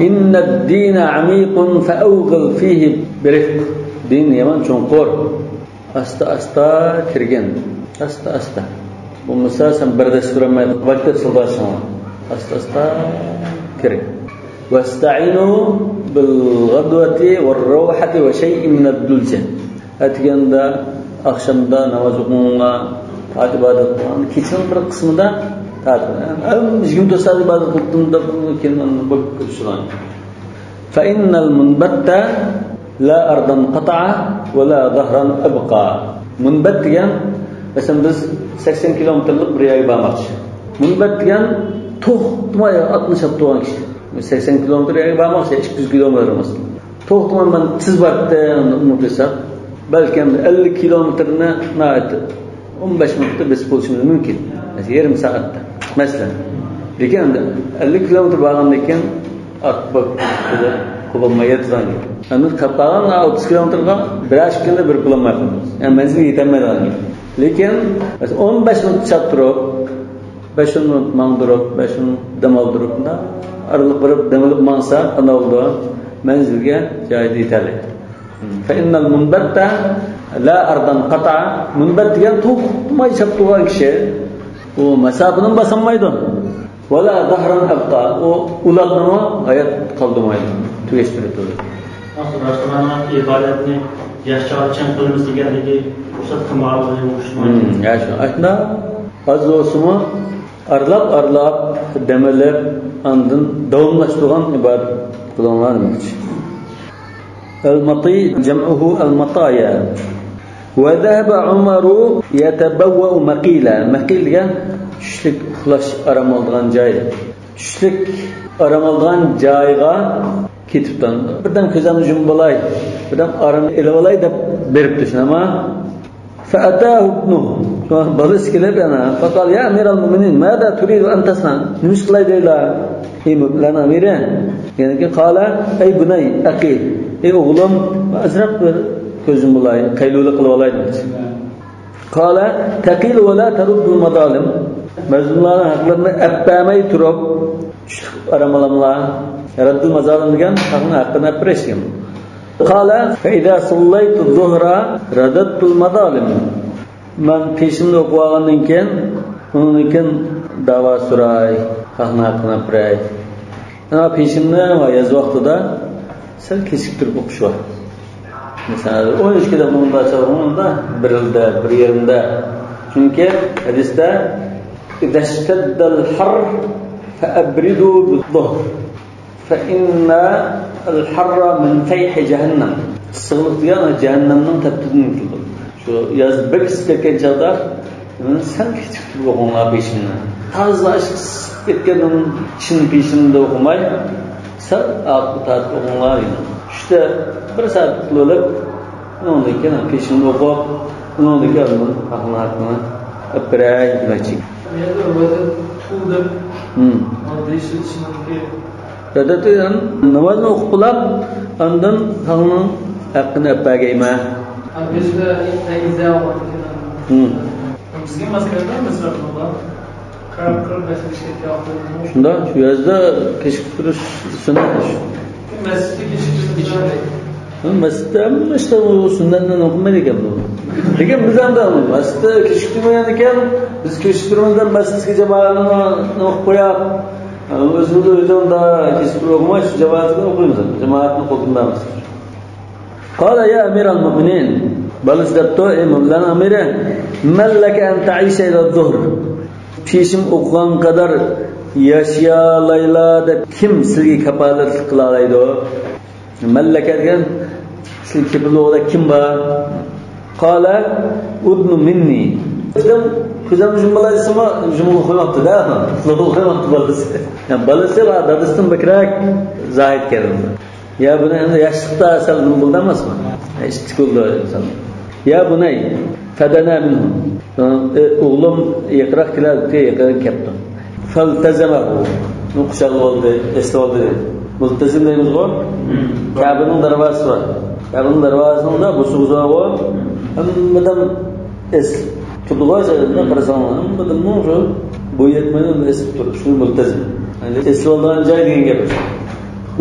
إن الدين عميق فأوغل فيه برفق. دىن يامان چوڭقۇر. ئاستا-ئاستا كىرگىن. ئاستا-ئاستا. بولمىسا سەن بەرداشلىق بېرەلمەيدىغان ۋاقىت سىلداشىڭ. ئاستا-ئاستا كىرگىن. واستعينوا بالغدوة والروحة وشيء من الدلجة. ئەتىگەندە، ئاخشامدا ناماز ئوقۇڭلار، ئىبادەت قىلىڭلار. كېچىنىڭ بىر قىسمىدا تارتىڭلار. يەنى يىگىرمە تۆت سائەت ئىبادەت قىلدىم دەپ كېيىن بولۇپ كېتىشىدۇ. فإن المنبت لا أرضا قطع ولا ظهرا أبقى. مۇنبەت دېگەن، مەسىلەن، بىز سەكسەن كىلومېتىرلىق بىر يەرگە بارماقچى. مۇنبەت دېگەن توختىماي ئاتنى چاپتۇرغان كىشى. سەكسەن كىلومېتىر يەرگە بارماقچى، ئىككى يۈز كىلومېتىر ئەمەس. توختىماي مەن تېز باراتتىم دەپ ئۈمىد قىلساق، بەلكىم ئەللىك كىلومېتىرنى ناھايىتى ئون بەش مىنۇتتا بېسىپ بولۇشىمىز مۇمكىن. مەسىلەن، يېرىم سائەتتە. مەسىلەن. لېكىن ئەمدى ئەللىك كىلومېتىر بارغاندىن كېيىن ئارتۇق قوپالماي ياتىدىغان گەپ. ئەمدى قاپقالغان ئوتتۇز كىلومېتىرغا بىر ئىككى كۈندە بېرىپ بولالمايدۇ. يەنى مەنزىلگە يېتەلمەيدىغان گەپ. لېكىن مەسىلەن، ئون بەش مىنۇت چاپتۇرۇپ، بەش ئون مىنۇت ماڭدۇرۇپ، بەش ئون مىنۇت دەم ئالدۇرۇپ، مۇنداق ئارىلىق بېرىپ دەم ئېلىپ ماڭسا، قانداق بولىدۇ؟ مەنزىلگە جايىدا يېتەلەيدۇ. فإن المنبت لا أرضا قطع. مۇنبەت دېگەن توختىماي چاپتۇرغان كىشى. ئۇ مەساپىنىمۇ باسالمايدۇ. ولا ظهرا أبقى. ئۇ ئۇلاقنىمۇ ھايات قالدۇرمايدۇ. تۈگەشتۈرۈپ تۇرىدۇ. ئىبادەتنى ياشلارغا چىڭ قىلىمىز دېگەندىكى رۇخسەت قىلمىغانلىقى ئوخشىمايدۇ. ھىم، ياشا-، ئاشۇنداق ئاز بولسىمۇ، ئارىلاپ-ئارىلاپ دەم ئېلىپ، ئاندىن داۋاملاشتۇرغان ئىبادەت قىلىڭلار دېمەكچى. المطي جمعه المطايا. وذهب عمر يتبوأ مقيلا. مەقىل دېگەن چۈشلۈك ئۇخلاش، ئارام ئالىدىغان جاي. چۈشلۈك ئارام ئالىدىغان جايغا كېتىپتۇ. بىردەم كۆزۈمنى يۇمۇپ ئالاي، بىردەم ئارام ئېلىپ ئالاي دەپ بېرىپتۇ شۇنداقمۇ؟ فأتاه ابنه. شۇڭا بالىسى كېلىپ يەنە، فقال يا أمير المؤمنين ماذا تريد أن تصنع؟ نېمە ئىش قىلاي دەيلا؟ ئەي مۆمىنلەرنىڭ ئەمىرى. يەنى قال أي بني أقيل. ئەي ئوغلۇم، ئازراق بىر كۆزۈم بولاي، قەيلۇلە قىلىپ ئالاي دېدى. قال تقيل ولا ترد المظالم. مەزلۇملارنىڭ ھەقلىرىنى ئەپ بەرمەي تۇرۇپ، چۈشلۈك ئارام ئالاملا. رد المظالم دېگەن خەقنىڭ ھەققىنى ئەپ بېرىش دېگەن. قال فإذا صليت الظهر رددت المظالم. مەن پېشىننى ئوقۇپ ئالغاندىن كېيىن، ئۇنىڭدىن كېيىن داۋا سوراي، خەقنىڭ ھەققىنى ئەپ بېرەي. ھە، پېشىننى ۋە ياز ۋاقتىدا سەل كېچىكتۈرۈپ ئوقۇش بار. مەسىلەن، ئون ئىككىدە مۇندا چالغىنىدا، بىرىدە، بىر يېرىمدە. چۈنكى ھەدىستە إذا اشتد الحر فأبردوا بالظهر فإن الحر من فيح جهنم. ئىسسىقلىق دېگەن جەھەننەمنىڭ تەپتىدىن كېلىدۇ. شۇ ياز بەك ئىسسىپ كەتكەن چاغدا، سەل كېچىكتۈرۈپ ئوقۇڭلار پېشىننى. تازا ئىسسىپ كەتكەندىن كېيىن پېشىننى ئوقۇماي، سەل ئارقىغا تارتىپ ئوقۇڭلار دېدى. چۈشتە بىر سائەت ئۇخلىۋېلىپ، ئۇنىڭدىن كېيىن پېشىننى ئوقۇپ، ئۇنىڭدىن كېيىن ئاندىن ھەقنى ئەپ بېرەي دېمەكچى. بۇ يەردە ۋەدەتۇ دەپ، ھىم. ئاددىي ئىشلىتىشنىڭكى ۋەدەتۇ، يەنى نامازنى ئوقۇپ بولاپ، ئاندىن خەقنىڭ ھەققىنى ئەپ بەرگەيمەن. ھە، بىزدە ئەيزە بار. ھىم. بىزگە مەسىلە بار، مەسىلە بار. قاراپ، قاراپ مەسىلە ئىشلەپ ياقتۇرۇپ. شۇنداق، شۇ يەردە كېچىكىپ تۇرۇش سۈننەت ئىش. مەسچىتتە كېچىكىپ تۇرۇش. ھە، مەسچىتتە ھەممە ئىشتا ئۇ سۈننەتنى ئوقۇمايدىكەن بۇ. لېكىن بىز ئەمدى مەسچىتتە كېچىكىپ تۇرمىغان ئىكەن، بىز كېچىكىپ تۇرىمىز دەپ مەسچىتكە جامائەتنى ئوقۇپ قوياق. ئۆزىمىز ئۆيدە ئۇنداق كېچىكىپ تۇرۇپ ئوقۇماي، شۇ جامائەتكە ئوقۇيمىز. جامائەتنى قولدىن بەرمەس. قال يا أمير المؤمنين، بالىسى دەپتۇ، ئەي مۆمىنلەرنىڭ ئەمىرى، من لك أن تعيش إلى الظهر؟ پېشىم ئوقۇغان قەدەر ياشىيالايلا دەپ كىم سىزگە كاپالەتلىك قىلالايدۇ؟ من لك دېگەن سىزگە كېپىل بولغۇدەك كىم بار؟ قال ادن مني. كۆزۈم، كۆزۈم يۇمۇلاي دېسىمۇ، يۇمۇپ قويماپتۇ-دە، يۇمۇپ قويماپتۇ بالىسى. يەنى بالىسى ۋە دادىسىدىن بەكرەك زاھىدكەن. يا بۇنەي، ئەمدى ياشلىقتا سەل نېمە بولىدۇ ئەمەسمۇ؟ ئىتتىك بولىدۇ ئىنسان. يا بۇنەي، فدنا منه. ئە، ئوغلۇم يېقىنراق كېلەر دېدى، يېقىنراق كەپتۇ. فالتزمه. ئۇنى قۇچاقلىۋالدى، ئېسىۋالدى. مۇلتەزىم دەيمىزغۇ؟ كەبىنىڭ دەرۋازىسى بار. كەبىنىڭ دەرۋازىسىنىڭ بۇسۇغىسى بارغۇ. ھەممىدىن ئېسىپ تۇرىدىغۇ، شۇنداق قارىساڭلار، ھەممىدىن شۇ بويى يەتمەيدۇ، ئېسىپ تۇرۇپ، شۇ مۇلتەزىم. يەنى ئېسىۋالىدىغان جاي دېگەن گەپ.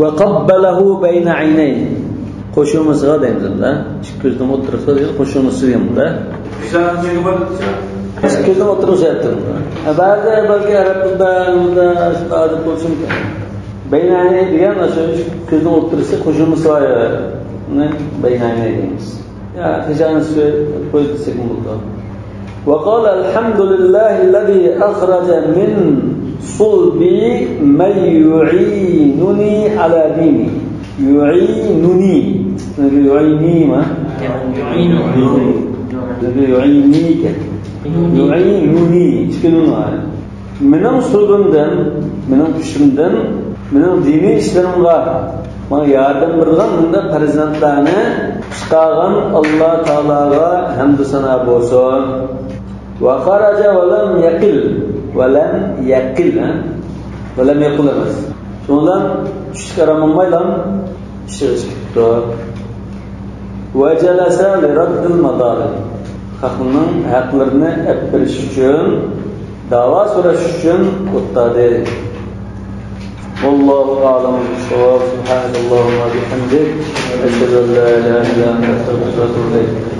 وقبله بين عينيه. قوشۇمىسىغا دەيمىز ئەمدى. ئىككى كۆزنىڭ ئوتتۇرىسىغا دېگەن، قوشۇمىسى دېگەن بۇ-دە. ئىككى كۆزنىڭ ئوتتۇرىسى دەپتۇ. ھە، بەزى بەلكى ئەرەب تىلىدا، ئەرەب تىلىدا شۇنداق ئادەت بولۇشى مۇمكىن. بين عينيه دېگەن ئاشۇ كۆزنىڭ ئوتتۇرىسى، قوشۇمىسى بار. بۇنى بين عينيه دەيمىز. يا، خىجانى سۆيۈپ قويدى سېكىن بولدى. وقال الحمد لله الذي أخرج من صلبي من يعينني على ديني. يعينني. يعينني ما؟ يعينني. يعينني. يعينني. مېنىڭ سۇلبۇمدىن، مېنىڭ كۈچۈمدىن، مېنىڭ دىنىي ئىشلىرىمغا ماڭا ياردەم بېرىدىغان مۇنداق پەرزەنتلەرنى چىقارغان ئاللا تائالاغا ھەمدۇ سانا بولسۇن. وخرج ولم يقل، ولم يقل، ھە؟ ولم يقل ئەمەس. شۇنىڭ بىلەن چۈشلۈك ئارام ئالمايلا ئىشىغا چىقىپتۇ. وجلس لرد المظالم. خەقنىڭ ھەقلىرىنى ئەپ بېرىش ئۈچۈن، داۋا سوراش ئۈچۈن ئولتۇردى. والله أعلم بالصواب. سبحانك اللهم وبحمدك، أشهد أن لا إله إلا أنت، أستغفرك وأتوب إليك.